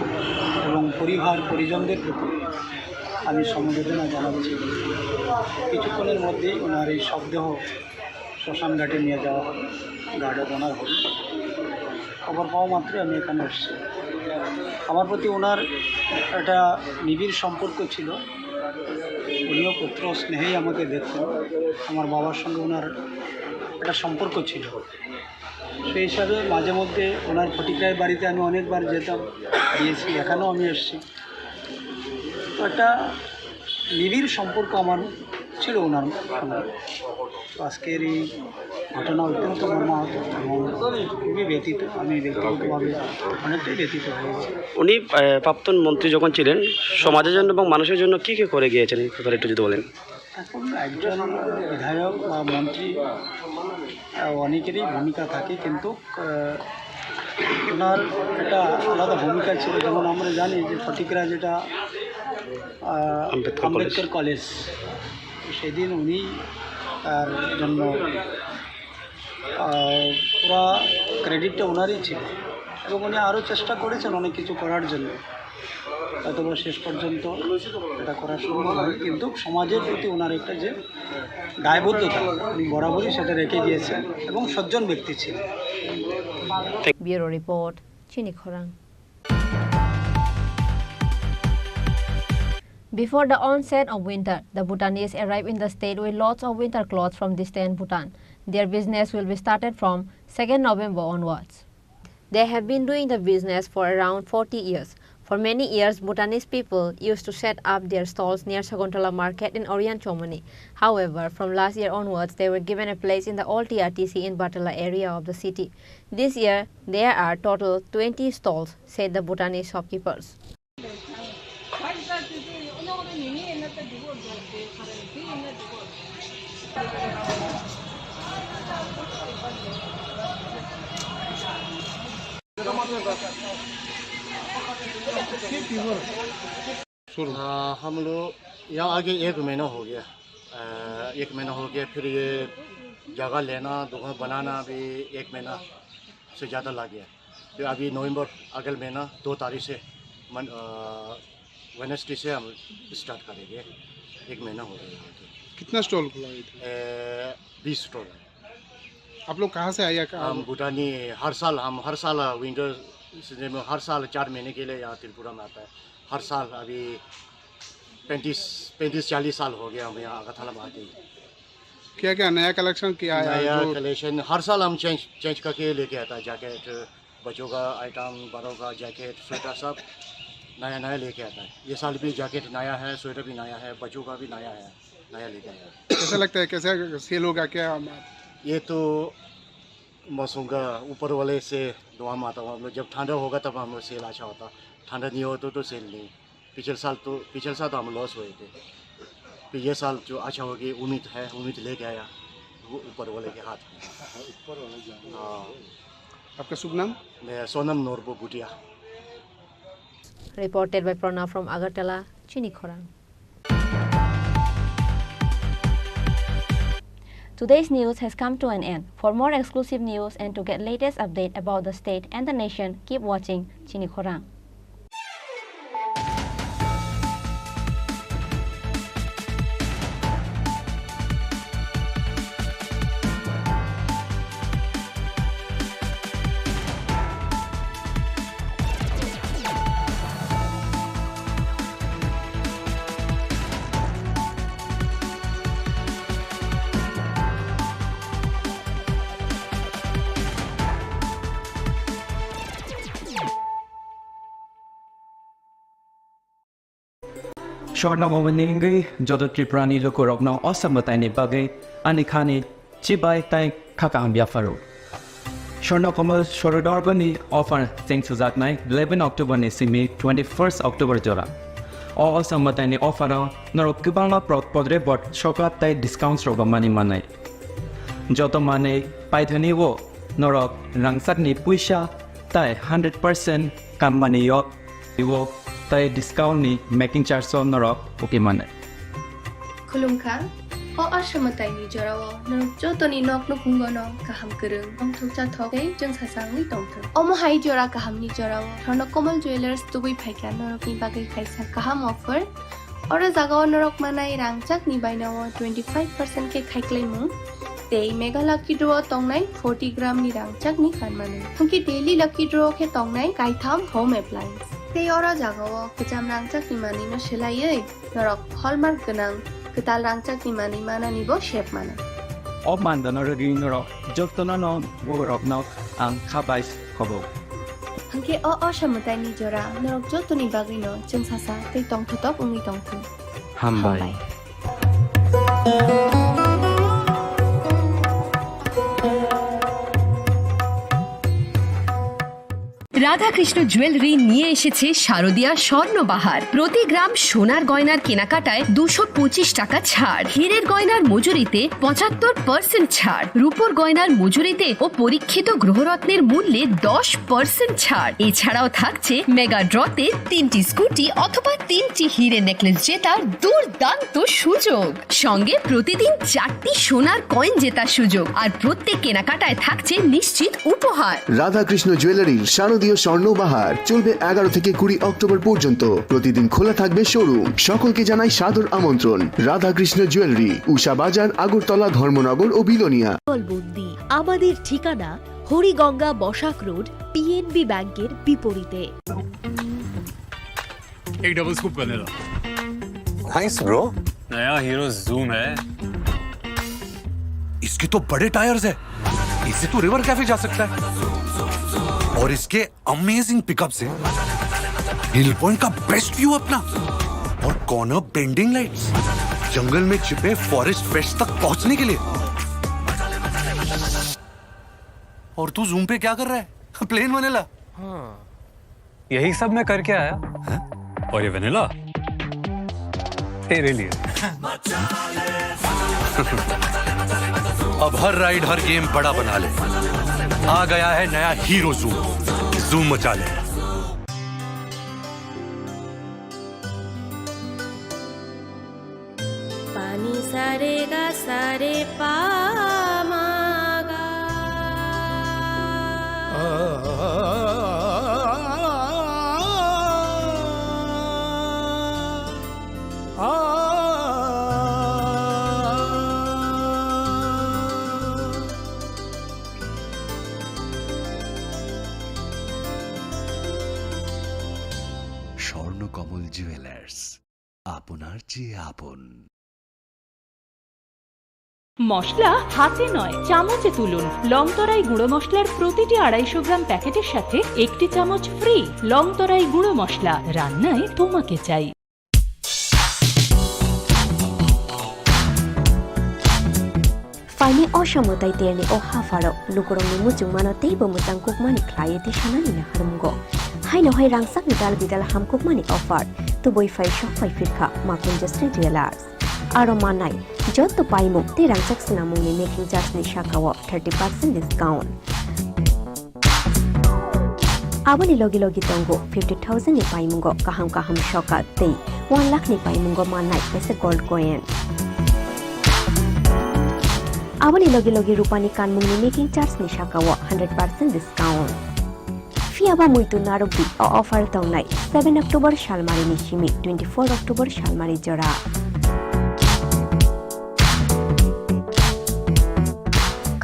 এবং পরিবার পরিজনদের প্রতি আমি সমবেদনা জানাচ্ছি। কিছুক্ষণের মধ্যেই ওনার এই শবদেহ শ্মশান ঘাটে নিয়ে যাওয়া হবে, গার্ড অফ অনার হবে। খবর পাওয়া মাত্রই আমি এখানে এসেছি। আমার প্রতি ওনার একটা নিবিড় সম্পর্ক ছিল, উনিও পুত্র স্নেহেই আমাকে দেখতেন। আমার বাবার সঙ্গে ওনার একটা সম্পর্ক ছিল, সেই হিসাবে মাঝে মধ্যে ওনার ফটিকরায় বাড়িতে আমি অনেকবার যেতাম, গিয়েছি, এখানেও আমি এসেছি। তো একটা নিবিড় সম্পর্ক আমার ছিল ওনার সঙ্গে। তো আজকের এই ঘটনা অত্যন্ত মর্মাহত এবং খুবই ব্যথিত। আমি ব্যক্তিগতভাবে অনেকটাই ব্যথিত হয়েছি। উনি, আহ, প্রাক্তন মন্ত্রী যখন ছিলেন, সমাজের জন্য এবং মানুষের জন্য কি কি করে গিয়েছেন, এই ব্যাপারে একটু যদি বলেন। এখন একজন বিধায়ক বা মন্ত্রী, আহ, অনেকেরই ভূমিকা থাকে, কিন্তু, আহ, ওনার একটা আলাদা ভূমিকা ছিল। যেমন আমরা জানি যে ফটিকরা যেটা, আহ, আম্বেদকর কলেজ। আম্বেদকর কলেজ, সেদিন উনি তার জন্য, আহ, পুরা ক্রেডিটটা ওনারই ছিল এবং উনি আরও চেষ্টা করেছেন অনেক কিছু করার জন্য। হয়তো বা শেষ পর্যন্ত এটা করা সম্ভব হয়নি, কিন্তু সমাজের প্রতি ওনার একটা যে দায়বদ্ধতা, উনি বরাবরই সেটা রেখে গিয়েছেন এবং সজ্জন ব্যক্তি ছিলেন। Bureau report, Chini Khorang. Before the onset of winter, the Bhutanese arrive in the state with lots of winter clothes from distant Bhutan. Their business will be started from second November onwards. They have been doing the business for around forty years. For many years, Bhutanese people used to set up their stalls near Sakuntala market in Oriyan Chomoni. However, from last year onwards, they were given a place in the old T R T C in Batala area of the city. This year, there are total twenty stalls, said the Bhutanese shopkeepers. शुरू। हाँ, हम लोग यहाँ आके एक महीना हो गया। अ, एक महीना हो गया, फिर ये जगह लेना, दुकान बनाना भी एक महीना से ज़्यादा लग गया। फिर अभी नवंबर, अगले महीना दो तारीख से मन-, अ, वेडनेसडे से हम स्टार्ट करेंगे। एक महीना हो गया यहाँ के। कितना स्टॉल खुला है इधर? ए, बीस स्टॉल है। आप लोग कहाँ से आया? कहाँ हम भूटानी, हर साल, हम हर साल विंटर सीजन में हर साल चार महीने के लिए यहाँ त्रिपुरा में आता है। हर साल अभी पैंतीस, पैंतीस चालीस साल हो गया हम यहाँ अगरतला में आते ही। क्या क्या नया कलेक्शन क्या आया है नया जो कलेक्शन हर साल हम चेंज, चेंज करके लेके आता है, जैकेट, बच्चों का आइटम, बड़ों का जैकेट, स्वेटर सब नया नया लेके आता है। ये साल भी जैकेट नया है, स्वेटर भी नया है, बच्चों का भी नया है, नया लेके आया है। कैसा लगता है, कैसा सेल होगा क्या? ये तो मौसम का ऊपर वाले से दुआ मांगता हूँ, हम लोग जब ठंडा होगा तब हम लोग सेल अच्छा होता, ठंडा नहीं हो तो, तो सेल नहीं। पिछले साल तो, पिछले साल तो हम लॉस हुए थे, फिर ये साल जो अच्छा होगी उम्मीद है, उम्मीद लेके आया वो ऊपर वाले के हाथ में। ऊपर वाले जाने। हाँ। आपका शुभ नाम? मैं सोनम नोरबो Bhutia. Reported by Pranav from Agartala, Chini Khorang. Today's news has come to an end. For more exclusive news and to get latest update about the state and the nation, keep watching Chini Khorang. Swarna Momoni wngwi joto Tripurani lukurokno o samwtaini bagwi ani khani chibai tei kha kaham yapharo. Swarna Komal Sorodorgoni offer cheng sujaknai eleven October ni simi twenty-first October jora. O, o samwtaini offer o norok kwbangma pro-, podre bot sokap tei discounts rok mani manai. Joto manwi paithani o norok rangchakni puisa tai hundred percent kammani yok, iwo tai discount ni making charge o norok pokimane. Khulumkha, o aswmwtaini jorao norok jotoni nok nukhungono kaham kwrwng, tongthok chathok tei chwngsasangwi tongthok. Omo hai jora kahamni jorao Swarna Kamal Jewellers tubui phaikha norokni bagwi kaisa kaham offer. Oro jagao norok manai rangchakni bainao twenty five percent khe khaiklaimung tei Mega Lucky Draw o tongnai forty gram ni rangchakni kanmani. Hwnkhe Daily Lucky Draw khe tongnai kaitham home appliance. Tei oro jagao kwcham rangchakni manwino swlaiwi norok hallmark gwnang kwtal rangchakni manwi mananibo sep mano. O mandano rwgwi norok jotono no borokno ang kha bai khobo. Hwnkhe o aswmwtaini jora norok jotoni bagwino chwngsasa tei tongthotok wngwi tongthung. Hambai. Hambai. Radhakrishna jewellery নিয়ে এসেছে শারদিয়া স্বর্ণবাহার। প্রতি গ্রাম সোনার গয়নার কেনাকাটায় দুশো পঁচিশ টাকা ছাড়, হীরের গয়নার মজুরিতে পঁচাত্তর পার্সেন্ট ছাড়, রূপোর গয়নার মজুরিতে ও পরীক্ষিত গ্রহরত্নের মূল্যে দশ পার্সেন্ট ছাড়। এছাড়াও থাকছে মেগা ড্রতে তিনটি স্কুটি অথবা তিনটি হীরে নেকলেস জেতার দুর্দান্ত সুযোগ। সঙ্গে প্রতিদিন চারটি সোনার কয়েন জেতার সুযোগ, আর প্রত্যেক কেনাকাটায় থাকছে নিশ্চিত উপহার। রাধাকৃষ্ণ জুয়েলারির শারদীয় স্বর্ণ বাহার চলবে এগারো থেকে কুড়ি অক্টোবর পর্যন্ত। প্রতিদিন খোলা থাকবে শোরুম। সকলকে জানাই সাদর আমন্ত্রণ। রাধাকৃষ্ণ জুয়েলারি, উষা বাজার, আগরতলা, ধর্মনগর ও বিলোনিয়া। বন্দি। আমাদের ঠিকানা হরিগঙ্গা বসাক রোড, পিএনবি ব্যাংকের বিপরীতে। एक double scoop vanilla. Nice bro. नया हीरो जूम है। इसके तो बड़े टायर्स है, इससे तो रिवर कैफे जा सकता है। और इसके अमेजिंग पिकअप से हिल पॉइंट का बेस्ट व्यू अपना, और कॉर्नर बेंडिंग लाइट्स, जंगल में छिपे फॉरेस्ट फ्रेश तक पहुंचने के लिए। और तू जूम पे क्या कर रहा है? Plane vanilla. हाँ। यही सब मैं करके आया। हैं? और ये वनीला तेरे लिए। अब हर राइड, हर गेम बड़ा बना ले। आ गया है नया हीरो जूम। जूम मचा ले। Pani sare ga sare pa ma ga. Swarnakamal jewellers, আপনার চেয়ে আপন। মশলা হাতে নয়, চামচে তুলুন। লং তরাই গুঁড়ো মশলার প্রতিটি আড়াইশো গ্রাম প্যাকেটের সাথে একটি চামচ ফ্রি। লং তরাই গুঁড়ো মশলা, রান্নায় তোমাকে চাই। Phaini o samwtai terni o hapharo lukurokni muchungmano teibo mwchang kukmani khlaiwi tisanani naharmungo. Haino hai rangchakni dal bidal hamkukmani offer tubui phai sok phai phirkha Makunjasri Jewellers. Aro manai joto paimung tei rangchak swnamungni making charge ni sakao thirty percent discount. Aboni logi logi tongo fifty thousand ni paimungo kaham kaham sokat tei one lakh ni paimungo mannai kaisa gold coin. Aboni logi logi rupani kanmungni making charge ni sakao hundred percent discount. Phiya ba muitu narwkdi, o offer tongnai seven October salmari ni simi twenty four October salmari jora.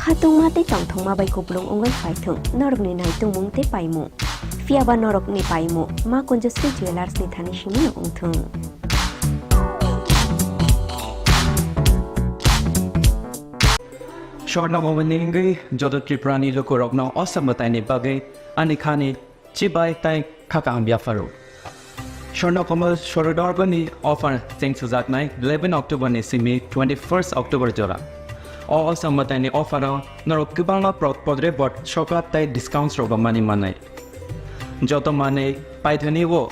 Khatungma tei tongthokma bai kupulung wngwi phaithwng norokni naitungmung tei paimung. Phiya ba norokni paimung Ma Kunjasri Jewellers ni thani simi wngthwng. Swarna Bhavan ni wngwi joto Tripura ni lukurokno o samwtaini bagwi ani khani chibai tei kha kaham yapharo. Swarna Kamal Swarodorba ni offer cheng sujaknai eleven October ni simi twenty first October jora. O, o samwtaini offer o norok kwbangma pro-, podre bot sokat tei discounts rok mani manai. Joto manwi paithani o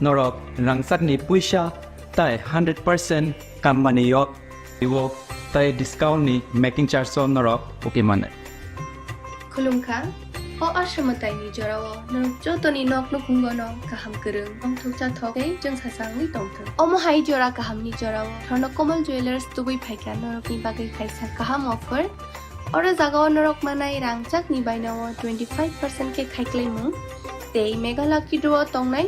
norok rangchakni puisa tei hundred percent kammani yok, iwo tei discount ni making charge o norok pokimane. Khulumkha, O Asha mwtaini jorao norok jotoni nok nukhungo no kaham kwrwng, tongthok chathok tei chwngsacha wngwi tongthok. Omo hai jora kahamni jorao Swarna Kamal Jewellers tubui phaikha norokni bagwi kaisa kaham offer. Oro jagao norok manai rangchakni bainao twenty five percent khe khaiklaimung tei Mega Lucky Draw tongnai